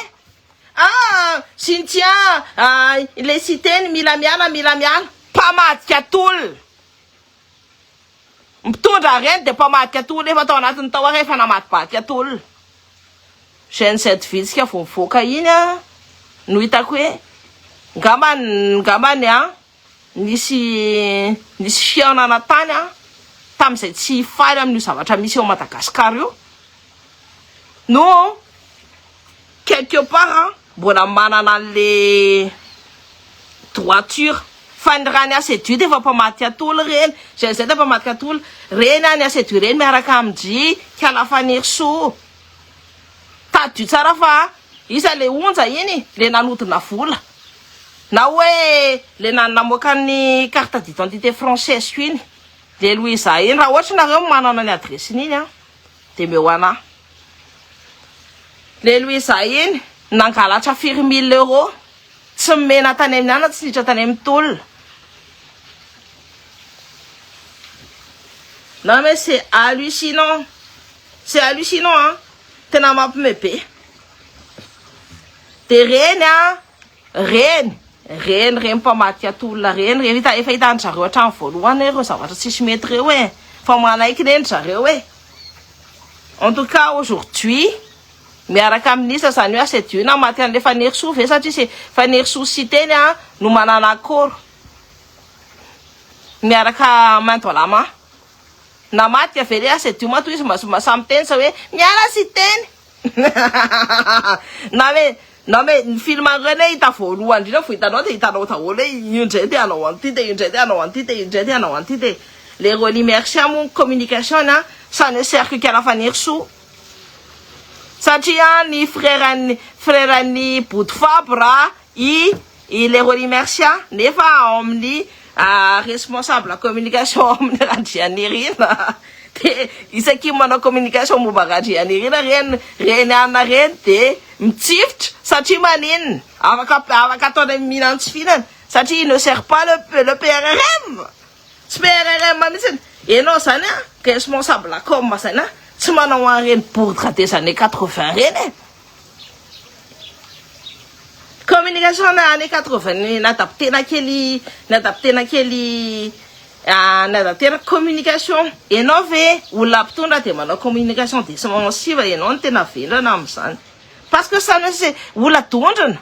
ah Cynthia ah ilay Siteny mila miala mila miala. Mpamadika tolona. Mpitondra reny dia mpamadika tolona efa tao anatin'ny tao ary efa namadibadika tolona. Gen Z vitsika vao mivoaka iny a no hitako hoe ngambany ngambany a nisy nisy fihaonana tany a tamin'izay tsy faly amin'io zavatra misy eo Madagascar io no quelque part a mbola manana an'le droiture fa ny raha ny ACDU dia efa mpamadika atoly reny Gen Z mpamadika atoly reny a ny ACDU reny miaraka amin-dry Kala Fanirisoa tadidio tsara fa iza le onja iny le nanodina vola na hoe le namoaka ny carte d'identité française ko iny le Louisa iny raha ohatra nareo manana ny adresse-ny iny a de meo anahy le Louisa iny nangalatra firy mille euros tsy mena tany amin'ny ana tsy niditra tany amin'ny tolona. Non mais c'est hallucinant, c'est hallucinant hein, tena mampime be. De reny a, reny, reny reny mpamadika tolona reny, reny hita efa hitan-dry zareo hatramin'ny voalohany hoe ireo zavatra tsisy mety ireo e, fa manaiky reny zareo e. En tout cas aujourd'hui miaraka amin'iza zany hoe ACDU namaty an'le Fanirisoa ve satria se Fanirisoa sy Siteny a no manana accord miaraka main dans la main. Namadika ve le ACDU matoa izy mba samy miteny sa hoe miala Siteny. Na mais non mais ny film ireny hoe hita voalohany indrindra vao hitanao dia hitanao daholo hoe io indray dia hanao an'ity dia io indray dia hanao an'ity dia io indray dia hanao an'ity dia le Rolly Mercia moa ny communication-ny a ça ne sert que qu'à la Fanirisoa satria ny frère-n'ny frère-n'ny Bodofabre i i le Rolly Mercia nefa ao amin'ny responsable communication ao amin'ny Randrianirina de isaky manao communication momba Randrianirina reny reny anona reny de mitsifotra satria maninona afaka afaka ataony mihinana tsy fihinana satria il ne sert pas le le PRRM tsy PRRM mihitsy enao zany a responsable com zany a tsy manao an'ireny bourdre des années 80 reny e. Communication na années 80 n'adaptena kely n'adaptena kely n'adaptena communication enao ve olona mpitondra de manao communication défensive enao no tena vendrana amin'izany parce que ça ne c'est olona dondrona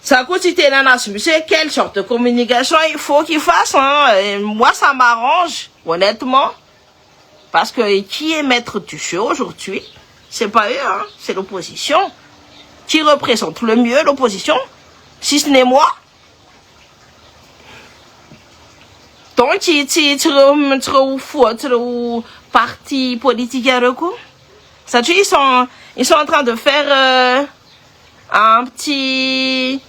za koa tsy tena anazy mihitsy hoe quel genre de communication il faut qu'il fasse hein et moi ça m'arrange honnêtement. Parce que qui est maître du jeu aujourd'hui? C'est pas eux, hein, c'est l'opposition. Qui représente le mieux l'opposition? Si ce n'est moi. Donc tsy tsy tsy reo tsy reo fo tsy reo parti politique reo koa. Satria ils sont en train de faire un petit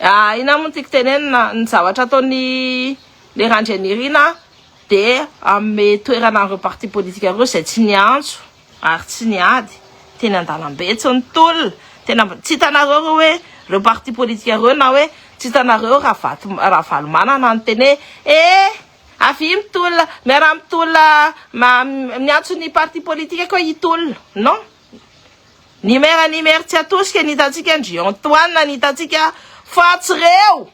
ah ina moa tiako tenenina ny zavatra ataony le Randrianirina dia hanome toerana an'ireo parti politique ireo izay tsy niantso ary tsy niady teny an-dalambe tsy nitolona tena tsy hitanareo ireo hoe Reo parti politique reo na hoe tsy hitanareo Ravato Ravalomanana niteny hoe eh avia mitolona miaraha mitolona miantso ny parti politique ko hitolona non ny maire ny maire tsy atosika ny hitantsika ndry Antoine ny hitantsika fa tsy reo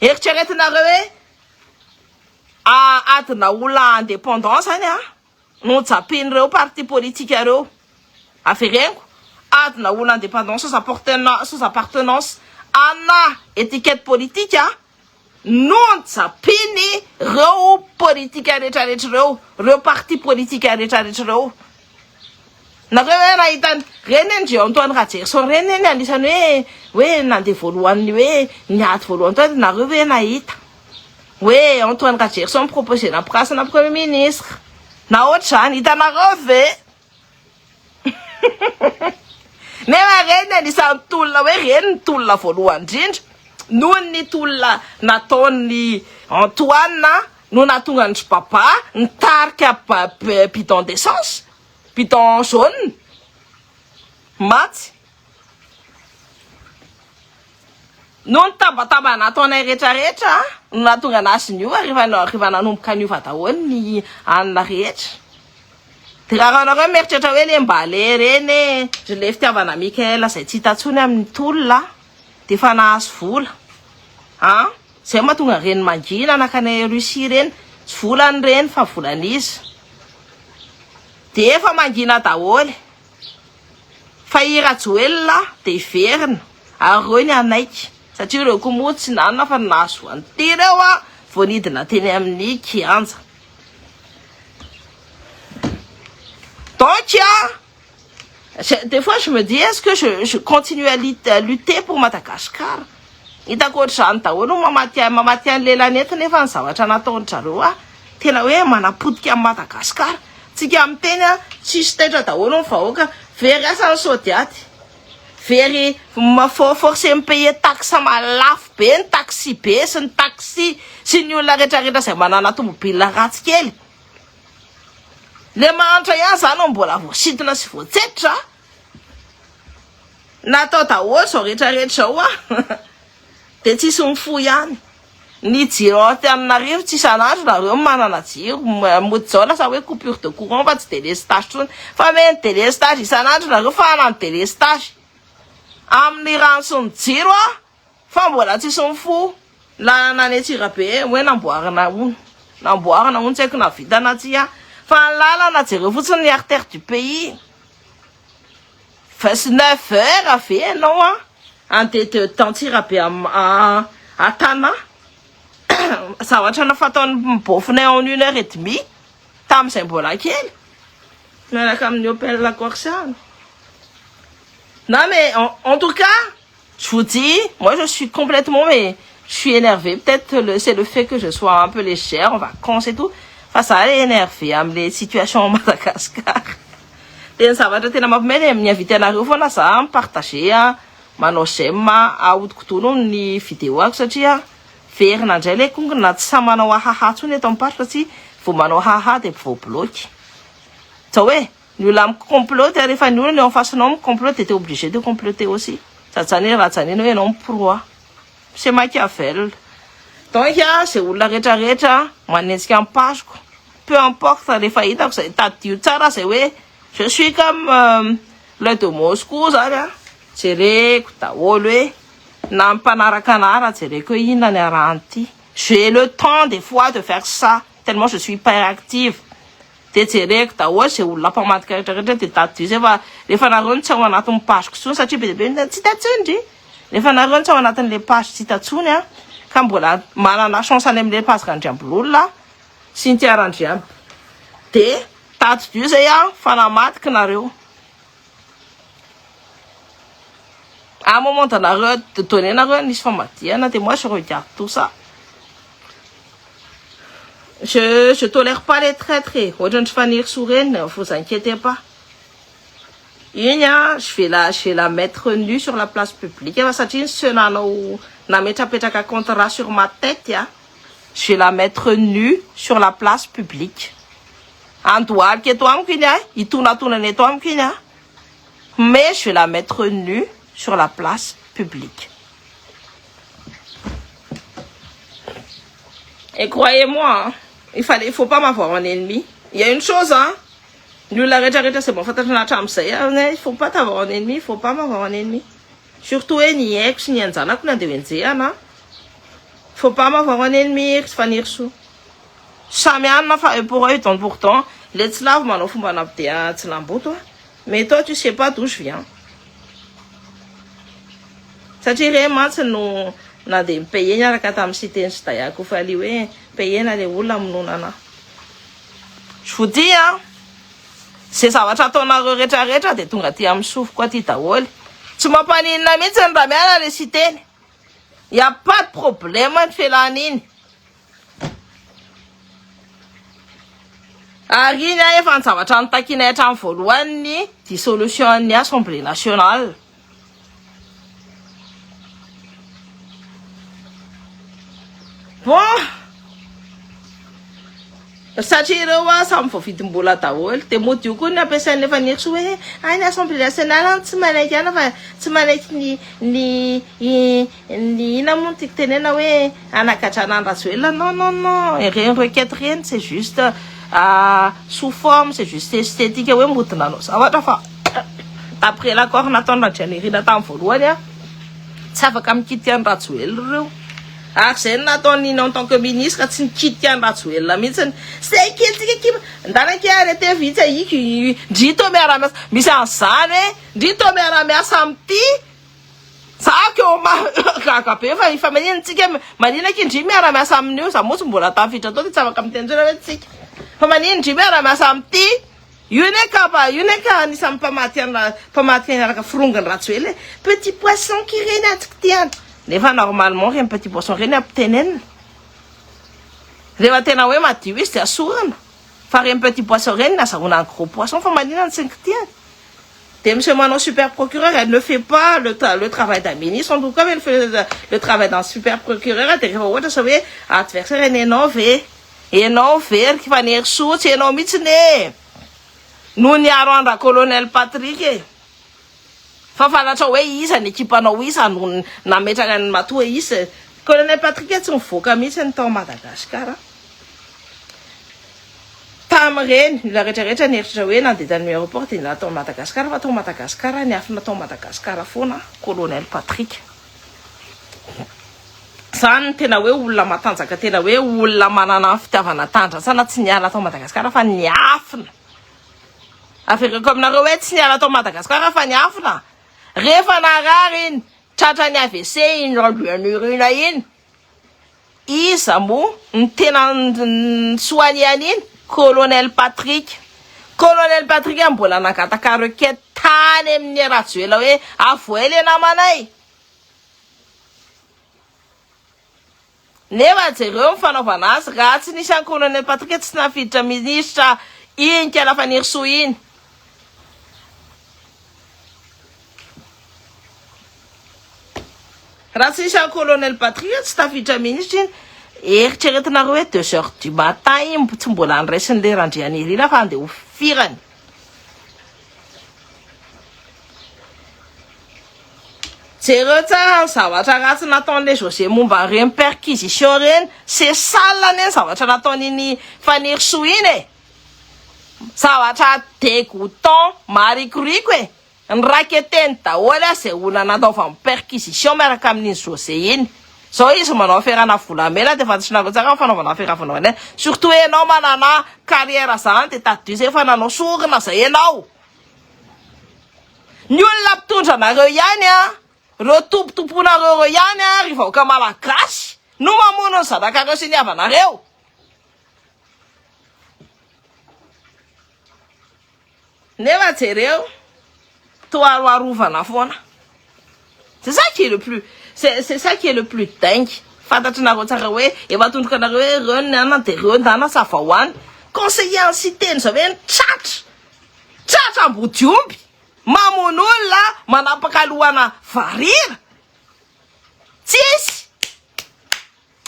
eritreretinareo hoe adina olona indépendant zany a no japin'ireo parti politique ireo. Avereniko, adina olona indépendant sans appartenance, sans appartenance ana étiquette politique no japiny reo politique rehetrarehetra ireo, reo parti politique rehetrarehetra ireo. Nareo hoe nahita reny ndry Antoine Rajerison reny eny anisany hoe hoe nandeha voalohany hoe niady voalohany tao nareo hoe nahita hoe Antoine Rajerison proposé nampirasana premier ministre na ohatr'izany hitanareo ve nefa reny anisan'ny tolona hoe reny ny tolona voalohany indrindra noho ny tolona nataon'ny Antoine no nahatonga an-dry Baba nitarika bidon d'essence bidon jaune maty Noho ny tabataba nataonay rehetrarehetra no nahatonga anazy niova rehefa rehefa nanomboka niova daholo ny anona rehetra. Dia raha anareo mieritreritra hoe le mba le reny e, ry le fitiavana Mickaël izay tsy hita intsony amin'ny tolona dia efa nahazo vola. An? Izay mahatonga reny mangina nankany Russie ireny, tsy volany ireny fa volan'iza. Dia efa mangina daholo. Fa i Rajoelina dia hiverina ary ireo ny hanaiky satria ireo koa moa tsy nanana fa nahazo an'ity ireo a vao nidina teny amin'ny kianja. Donc a des fois je me dis est-ce que je, je continue à lutter pour Madagascar? Hitako ohatr'izany daholo no mamaty mamaty an'ny lelany eto nefa ny zavatra nataon-dry zareo a tena hoe manapotika an'i Madagascar. Tsika miteny a tsisy taitra daholo ny vahoaka, very asa ny sodiaty, very forcé mi-payer taxe malafo be ny taxi be sy ny taxi sy ny olona rehetrarehetra izay manana tomobile ratsy kely. Le mahantra ihany zany no mbola voasintona sy voatsetra. Natao daholo izao rehetra rehetra izao a! Dia tsisy mifoha ihany. Ny jiro ao Antananarivo tsy isan'andro nareo no manana jiro. Mody izao lasa hoe coupure de courant fa tsy délestage intsony. Fa meny délestage isan'andro nareo fa hanano délestage amin'ny rano sy ny jiro a! Fa mbola tsisy mifoha. Lalana any Antsirabe hoe namboarina hono. Namboarina hono tsy haiko na vita na tsia. Fa ny lalana jereo fotsiny ny artère du pays. 29 heures ve ianao a andeha de d'Antsirabe à Tana zavatra nafataon'ny bôfinay en une heure et demie tamin'izay mbola kely miaraka amin'ny Opel Corsa. Non mais en tout cas, je vous dis, moi je suis complètement mais je suis énervée. Peut-être le, c'est le fait que je sois un peu légère en vacances et tout. Fa za énervée amin'le situation ao Madagascar. Dia ny zavatra tena mampimehy dia mi-invite anareo foana za mi-partager a, manao j'aime ahodikodono ny vidéo ako satria verina indray le kongona tsy samy manao ahaha intsony eto amin'ny page satria vao manao ahaha dia voabloqué. Zao hoe ny olona mi-complote rehefa ny olona eo amin'ny fasinao mi-complote dia t'es obligé de comploter aussi. Sady zany hoe raha zany hoe ianao mi-proie. C'est Machiavel. Donc zay olona rehetrarehetra manenjika ny page-ko peu importe rehefa hitako zay tadidio tsara zay hoe je suis comme l'œil de Moscou zany a jereko daholo hoe na mpanaraka anara jereko hoe inona ny arahany j'ai le temps des fois de faire ça tellement je suis hyper active de jereko daholo zay olona mpamadika rehetrarehetra de tadidio zay fa rehefa nareo no tsy ao anatin'ny page-ko intsony satria be dia be tsy hita intsony ndry rehefa nareo no tsy ao anatin'le page tsy hita intsony a ka mbola manana chance any amin'le page Randriambololona Cynthia Randriam de tadidio zay a fa namadiky nareo à un moment donné donné nareo nisy famadihana de moi je regarde tout ça je tolère pas les traîtres e ohatrany tsy faniry soreny vous inquiétez pas iny a je vais la mettre nue sur la place publique fa satria ny seul nanao nametrapetraka contrat sur ma tête a je vais la mettre nue sur la place publique andohalika eto amiko iny a hitonatonany eto amiko iny a mais je vais la mettre nue. sur la place publique. Et croyez-moi, hein, il fallait, il faut pas m'avoir en ennemi. Il y a une chose, hein, ny olona rehetra rehetra izay mahafantatra anah hatramin'izay, hein, il faut pas t'avoir en ennemi, il faut pas m'avoir en ennemi. Surtout hoe ny aiko sy ny anjanako no andeha ho enjehana. Faut pas m'avoir en ennemi, ry Fanirisoa. Samy anona fa œil pour œil, dent pour dent. Le tsy lavo manao fomba an'Abdea tsy lamboto a. Mais toi tu sais pas d'où je viens. Satria ireny mantsy no nandeha mi-payer niaraka tamin'ny Siteny sy Daya Kofali hoe payer-na le olona hamonoana anah. Je vous dis hein, ze zavatra ataonareo rehetra rehetra dia tonga aty amin'ny sofiko aty daholo. Tsy mampaninona mihitsy ny raha miala le Siteny. Y a pas de problème ny fialana iny. Ary iny an efa ny zavatra notakianay hatramin'ny voalohany ny dissolution ny assemblée nationale. Bon! Satria ireo a samy voavidim-bola daholo. Dia mody io koa ny ampiasain'ny efa Fanirisoa hoe hay ny assemblée nationale any tsy manaiky ana fa tsy manaiky ny ny ny inona moa no tiako tenena hoe hanagadrana an'i Rajoelina. Non non non, ireny requête ireny c'est juste sous forme, c'est juste esthétique hoe mody nanao zavatra fa d'après l'accord nataon'i Randrianirina tamin'ny voalohany a tsy afaka mikitika an'i Rajoelina ireo. Ary izay no nataony en tant que ministre, tsy nikitika an'i Rajoelina mihitsy. Zay kely tsika ekipa, ndana akia arrêter vitsy ahiko, ndry tô miara-miasa, misy an'izany hoe ndry tô miara-miasa amin'ity, za ko gaga be fa efa manina tsika, manina akia ndry miara-miasa amin'io, za moa tsy mbola tafiditra tao de tsy afaka miteny intsony hoe tsika, fa manina ndry miara-miasa amin'ity, io anie ka io anie ka anisan'ny mpamadika an'i mpamadika niaraka forongony Rajoelina e, petit poisson ki reny atsika ty an, nefa normalement reny petit poisson reny ampitenenina, rehefa tena hoe madio izy de asorina, fa reny petit poisson reny nazahoana ny gros poisson fa manina no tsy nikitihana, de miseho manao super procureur, elle ne fait pas le le travail d'un ministre en tout cas mais elle fait le travail d'un super procureur, de rehefa ohatra sa hoe adversaire ny enao ve Enao ve ry Fanirisoa tsy enao mihitsy ne no niaro an Racolonel Patrick e! Fa fantatrao hoe iza ny ekipanao iza no nametraka ny matoa izy Colonel Patrick tsy nivoaka mihitsy ny tao Madagascar tamin'ireny ny olona rehetra rehetra nieritreritra hoe nandeha tany aéroport dia niala tao Madagascar fa tao Madagascar niafina tao Madagascar foana Colonel Patrick. Zany no tena hoe olona matanjaka tena hoe olona manana ny fitiavana tandrasana tsy niala tao Madagascar fa niafina. Averiko aminareo hoe tsy niala tao Madagascar fa niafina. Rehefa narary iny tratran'ny AVC iny Randrianirina iny iza moa ny tena ni-soigner an'iny? Colonel Patrick. Colonel Patrick mbola nangataka requête tany amin'ny Rajoelina hoe avoay le namanay. Nefa jereo ny fanaovana azy, raha tsy nisy an'i Colonel Patrick tsy nafiditra minisitra iny Kala Fanirisoa iny. Raha tsy nisy an'i Colonel Patrick tsy tafiditra minisitra iny. Eritreretinareo hoe deux heures du matin iny tsy mbola niraisin'ilay Randrianirina fa andeha ho firany. Jereo tsara ny zavatra ratsy nataon'le José momba an'ireny perquisition ireny, c'est sale anie ny zavatra nataon'iny Fanirisoa iny e! Zavatra dégoûtant, marikoriko e! Niraketeny daholo aho izay olona nanaovany perquisition miaraka amin'iny José iny. Zao izy manao affaire-na volamena dia fantatrinareo tsara ny fanaovana affaire volamena, surtout enao manana carrière zany dia tadidio zay fa nanao sorona zay enao. Ny olona mpitondra anareo ihany an, reo tompotomponareo reo ihany an ry vahoaka malagasy no mamono ny zanakareo sy ny havanareo. Nefa jereo toa aroarovana foana. C'est ça qui est le plus c'est c'est ça qui est le plus dingue. Fantatrinareo tsara hoe efa tondroka anareo hoe reo ny anana de reo ndana ça va ho any. Conseiller en cité ny zareo hoe tratra. Tratra ambodiomby, mamono olona, manapaka lohana varira. Tsisy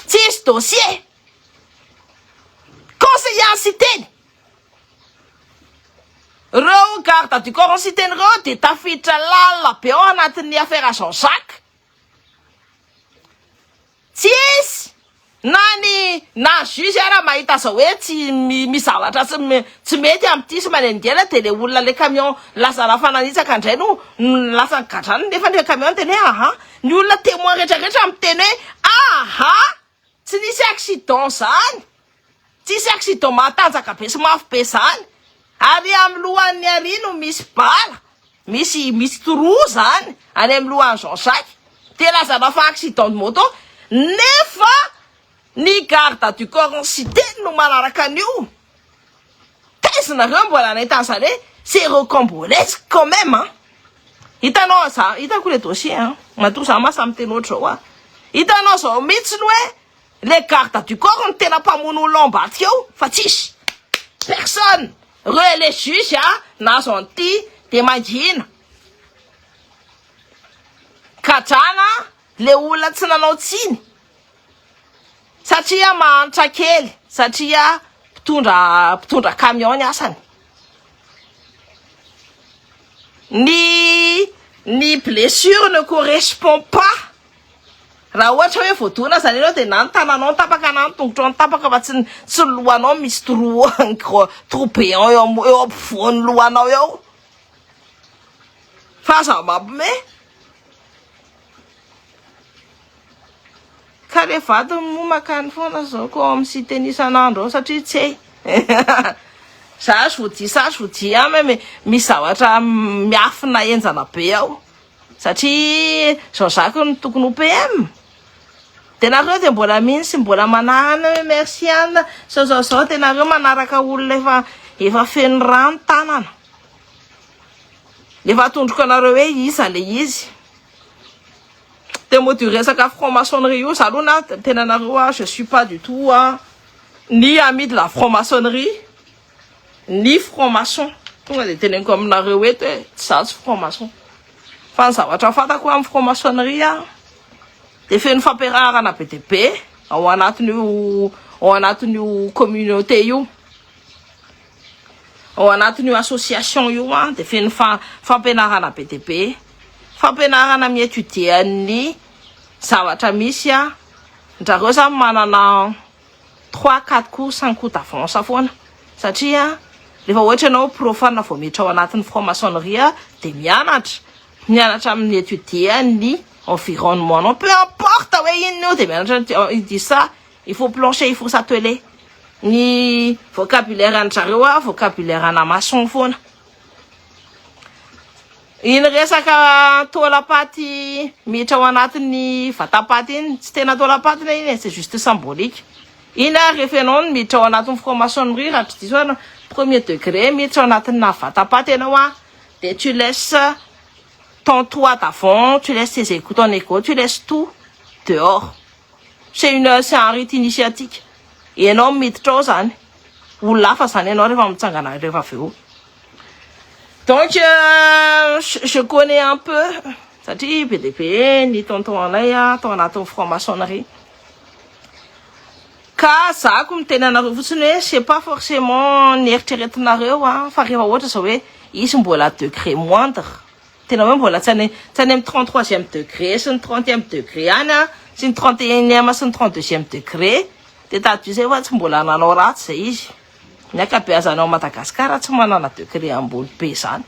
tsisy dossier. Conseiller en cité. Reo garde du corps citeny reo de tafiditra lalina be ao anatin'ny affaire Jean Jacques. Tsisy na ny na juge ara mahita zao hoe tsy misy zavatra tsy tsy mety amin'ity sy maneningela de le olona le camion lazana fa nanitsaka indray no lasa nigadrana nefa le camion teny hoe aha ny olona témoin rehetra rehetra miteny hoe aha tsy nisy accident zany tsisy accident matanjaka be sy mafy be zany ary amin'ny lohan'ny ary no misy bala Misy misy trou zany any amin'ny lohan'i Jean Jacques de lazana fa accident de moto nefa ny garde du corps en cité no manaraka an'io taiza nareo mbola nahita an'izany hoe c'est rocambolesque quand même hein hitanao za hitako le dossier hein matoa za ma samy miteny ohatr'izao ah hitanao zao mihitsy ny hoe Le garde du corps no tena mpamono olona ao ambadika ao fa tsisy personne reo le juge a nahazo an'ity de mangina gadrana le olona tsy nanao tsiny satria mahantra kely satria mpitondra mpitondra camion ny asany ny ny blessure ne correspond pas Raha ohatra hoe voadona zany ianao dia na ny tananao no tapaka na ny tongotrao no tapaka fa tsy ny tsy ny lohanao misy trou gros trou béant eo am- eo ampovoan'ny lohanao eo. Fa aza mampime. Ka le vadiny moa makany foana zao ko ao amin'ny site-ny isan'andro ao satria tsy hay. Za je vous dis ça je vous dis hein mais misy zavatra miafina henjana be ao. Satria Jean Jacques no tokony ho PM. De nareo de mbola mino sy mbola manahana hoe merci Anna zao zao zao de nareo manaraka olona efa efa feno rano tanana. Efa atondroko anareo hoe iza le izy. De mody resaka franc maçonnerie io za aloha na tena nareo a je suis pas du tout a ni ami de la franc maçonnerie Ny franc maçon. Tonga dia teneniko aminareo eto hoe tsy za tsy franc maçon. Fa ny zavatra fantako amin'ny franc maçonnerie a dia feno fampiarahana be dia be ao anatin'io ao anatin'io communauté io. Ao anatin'io association io a dia feno fa fampianarana be dia be. Fampianarana mi-étudier ny zavatra misy a. Ndrareo zany manana trois quatre coups cinq coups d'avance foana satria rehefa ohatra ianao profane vao miditra ao anatin'ny franc maçonnerie dia mianatra mianatra amin'ny étudier ny environnement nao peu importe hoe inona io dia mianatra il dit ça il faut plancher il faut s'atteler ny vocabulaire an zareo a vocabulaire ana maçon foana Iny resaka taolam-paty miditra ao anatin'ny vatam-paty iny, tsy tena taolam-paty ne iny e, c'est juste symbolique. Iny ary rehefa ianao no miditra ao anatin'ny franc-maçonnerie raha tsy diso aho premier degré miditra ao anatina vatam-paty ianao a, dia tu laisses ton toi d'avant, tu laisses tes ego, ton ego, tu laisses tout dehors. C'est une c'est un rite initiatique. Ianao miditra ao zany. Olona hafa zany ianao rehefa mitsangana rehefa avy eo. Donc euh, je connais un peu satria be dia be ny tonton anay a tao anatin'ny franc-maçonnerie. Ka zako miteny anareo fotsiny hoe c'est pas forcément ny eritreretinareo a fa rehefa ohatra zao hoe izy mbola degré moindre tena hoe mbola tsy any tsy any amin'ny 33e degré sy ny 30e degré any a sy ny 31e sy ny 32e degré de tadidio zay fa tsy mbola nanao ratsy zay izy. Ny ankabeazana ao Madagascar tsy manana degré ambony be zany.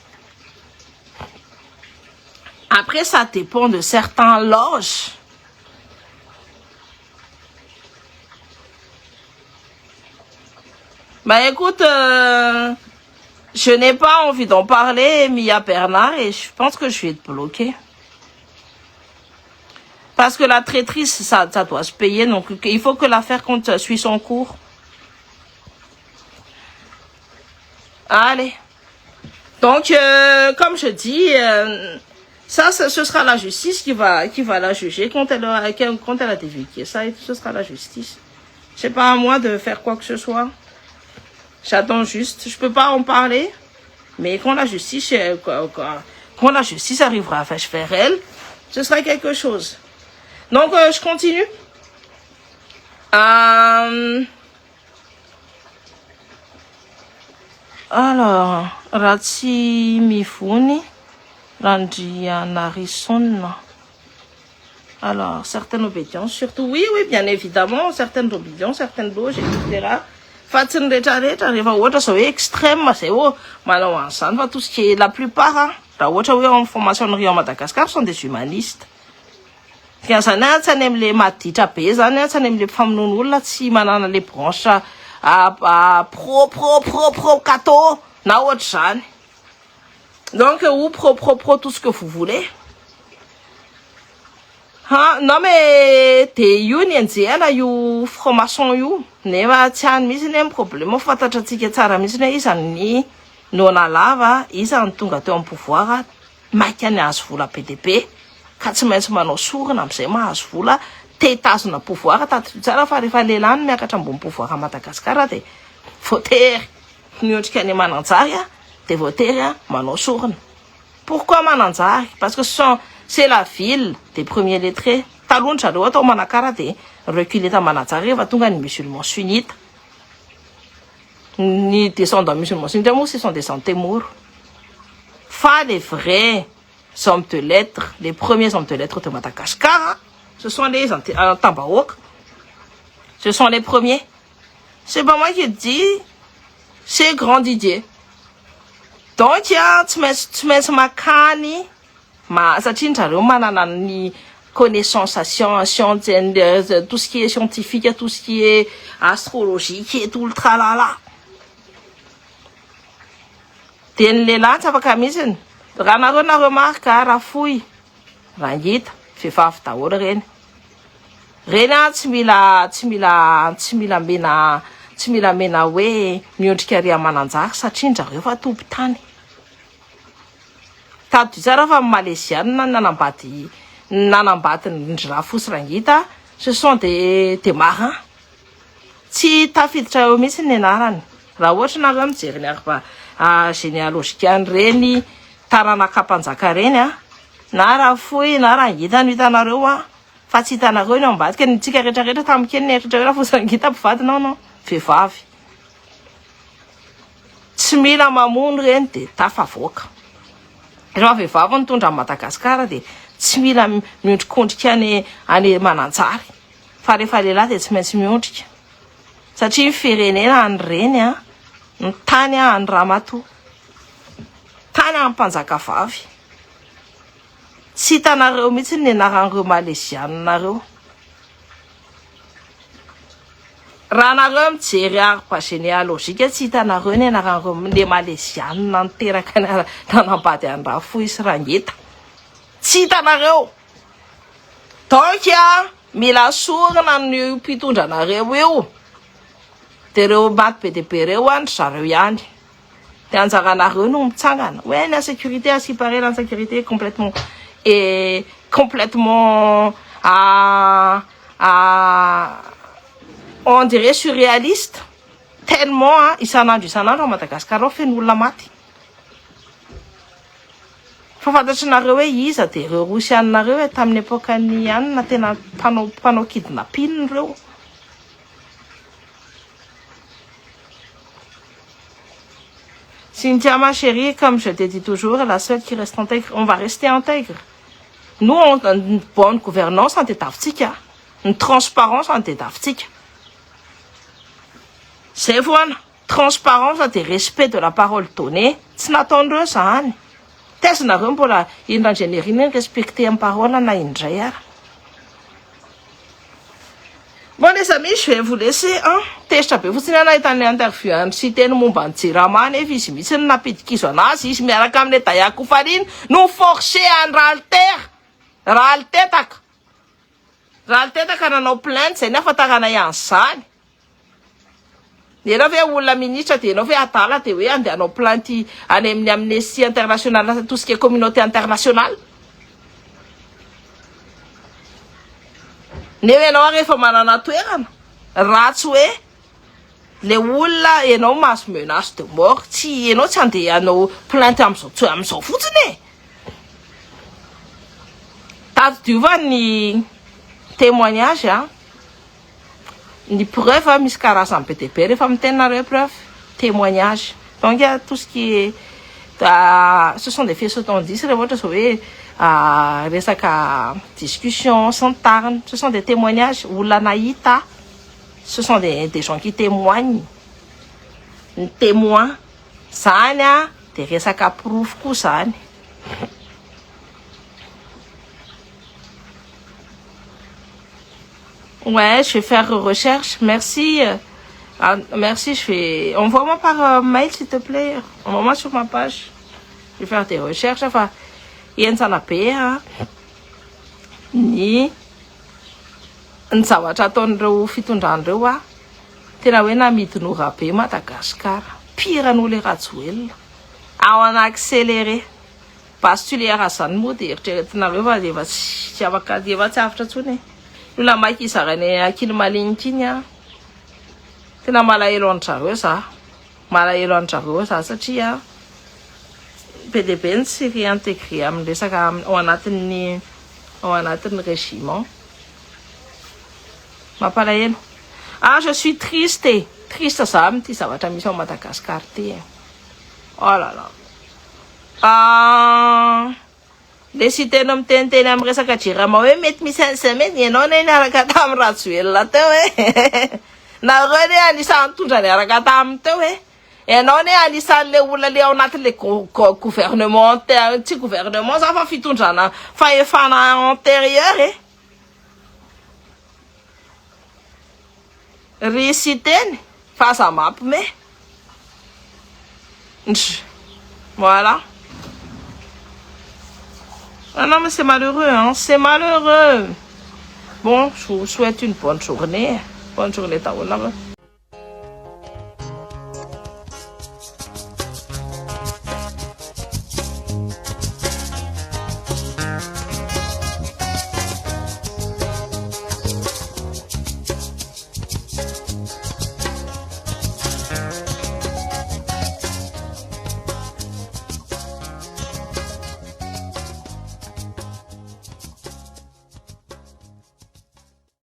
Après ça dépend de certains loges. Bah écoute, euh, je n'ai pas envie d'en parler, Mia Bernard, et je pense que je vais te bloquer. Parce que la traîtrise, ça, ça doit se payer, donc il faut que l'affaire compte suit son cours. Allez. Donc, euh, comme je dis, euh, ça, ça, ce sera la justice qui va, qui va la juger quand elle, a, quand elle a divulgué ça, et ce sera la justice. C'est pas à moi de faire quoi que ce soit. J'attends juste. Je peux pas en parler, mais quand la justice, euh, quand, quand la justice arrivera à faire elle, ce sera quelque chose. Donc, euh, je continue. Euh... Alors, raha tsy mivony Randrianarison. Alors, certaines obédiences, surtout, oui, oui, bien évidemment, certaines obédiences, certaines loges, etc. Fa tsy ny rehetrarehetra rehefa ohatra zao hoe extrême zay ô manao an'izany fa tout ce qui est la plupart hein, raha ohatra hoe en franc-maçonnerie en Madagascar sont des humanistes. Dikan'izany a tsy any amin'le maditra be zany a tsy any amin'le mpamonono olona tsy manana le branche pro pro pro pro catho na ohatra zany. Donc ou pro pro pro tout ce que vous voulez. Ha, non mais de io ny anjehana io franc-maçon io nefa tsy any mihitsy ny problème fantatra antsika tsara mihitsy hoe iza ny nona lava iza ny tonga teo amin'ny pouvoir maika ny azo vola be dia be ka tsy maintsy manao sorona amin'izay mahazo vola te hitazona pouvoir tadidio tsara fa rehefa lehilahy no miakatra ambony pouvoir Madagasikara de voatery miondrika any Mananjary a de voatery a manao sorona. Pourquoi Mananjary? Parce que c'est la ville des premiers lettrés. Taloha ny zareo atao Manakara de reculé ta Mananjary rehefa tonga ny musulmans sunnites. Ny descendants musulmans sunnites moa ce sont des antémoro. Fa les vrais hommes de lettres, les premiers hommes de lettres de Madagascar, ce sont les Tambahoaka. Ce sont les premiers. C'est pas moi qui le dis, c'est Grand Didier. Donc tsy maintsy tsy maintsy makany ma satria ny zareo manana ny connaissance science, science, tout ce qui est scientifique, tout ce qui est astrologique et tout le tralala. De ny lehilahy tsy afaka mihitsiny. Raha nareo nareo marika raha fohy raha ngita vehivavy daholo reny. Reny a tsy mila tsy mila tsy mila mena tsy mila mena hoe miondrika ary Mananjary satria ndrareo fa tompon-tany. Tadidio tsara fa Malaysiana nanambady nanambady ny Rafosy Rangita, ce sont des marins. Tsy tafiditra eo mihitsy ny anarany. Raha ohatra nareo mijery ny arbre généalogique an'ireny taranaka mpanjaka reny a, na raha fohy na raha ngita no hitanareo a, fa tsy hitanareo ny ao ambadika ny tsika rehetrarehetra tamin'ny kely ny eritreritra hoe Rafosy Rangita mpivady non non vehivavy. Tsy mila mamono reny de tafavoaka. Rehefa vehivavy nitondra an'i Madagasikara de tsy mila miondrikondrika any Mananjary. Fa rehefa lehilahy de tsy maintsy miondrika. Satria ny firenena any reny a, ny tany a any ramatoa. Tany any mpanjaka vavy. Tsy hitanareo mihitsy ny anaran'ireo Malaysianareo. Raha nareo mijery arbre généalogique tsy hitanareo ny anaran'ireo le Malaysiana niteraka ny nanambady an'i Rafohy sy Rangita. Tsy hitanareo. Donc a mila sorona ny mpitondra anareo io. De reo maty be dia be reo any zareo ihany. De anjaranareo no mitsangana. Ouais, l'insécurité, à ce qui paraît, l'insécurité est complètement est complètement à on dirait surréaliste tellement hein, isan'andro isan'andro à Madagascar ao feno olona maty. Fa fantatrinareo hoe iza de reo Rosianareo hoe tamin'ny époque-ny anina tena mpanao mpanao kidnapping reo. Cynthia, ma chérie, comme je te dis toujours, la seule qui reste intègre, on va rester intègre. Nous, on, une bonne gouvernance en tedavitsika, une transparence en tedavitsika. Zay foana, transparence de respect de la parole donnée. Tsy nataondreo zany. Tezinareo mbola indra ingénierie ny respecter amin'ny parole na indray ara. Bon les amis, je vais vous laisser hein. Tezitra be fotsiny aho nahita ny interview amin'ny Siteny momba ny Jirama nefa izy mihitsy no nampidi-kizo anazy izy miaraka amin'ny Dayako Farine no forcé an'i Ralter. Raltetaka. Raltetaka nanao plainte zay ny ahafantaranay an'izany. Ianao ve olona ministre de ianao ve adala de hoe andeha hanao plainte any amin'ny Amnesty International tout ce qui est communauté internationale. Nefa ianao rehefa manana toerana raha tsy hoe le olona ianao mahazo menace de mort tsy ianao tsy andeha hanao plainte amin'izao tsy amin'izao fotsiny e. Tadidio ny témoignage a ny preuve misy karazany be dia be rehefa miteny nareo preuve témoignage Donc tout ce qui est ce sont des faisceaux d'indices rehefa ohatra zao hoe resaka discussion sy ny tariny, ce sont des témoignages olona nahita, ce sont des gens qui témoignent, ny témoin zany a de resaka porofo koa zany. Ouais, je vais faire recherche. Merci. Ah, merci, je vais... Envoie-moi par mail, s'il te plaît. Envoie-moi sur ma page. Je vais faire des recherches. Enfin, henjana be a ny zavatra ataon'ireo fitondrana ireo a tena hoe namidin'ora be Madagasikara pire noho le Rajoelina ao en accéléré bastolière zany moa de eritreretinareo fa efa tsy afaka efa tsy avotra intsony e olona maika izarany akily malinika iny a tena malahelo an-drareo za, malahelo an-drareo za satria be dia be ny tsy réintégré amin'ny resaka ao anatin'ny régiment. Mampalahelo. Ah, je suis triste e, triste za amin'ity zavatra misy ao Madagasikara ty e. Oh là là. Ah, le sy tena miteniteny amin'ny resaka Jirama hoe mety misy an'izay mety ianao ne niaraka tamin'ny Rajoelina teo e, nareo ne anisan'ny tondra niaraka taminy teo e, ianao ne anisan'le olona le ao anatin'le gouvernement tsy gouvernement za fa fitondrana fahefana antérieur e. Ry sy teny fa aza mampime ndry. Voilà. Ah non, mais c'est malheureux, hein, c'est malheureux. Bon, je vous souhaite une bonne journée. Bonne journée daholo.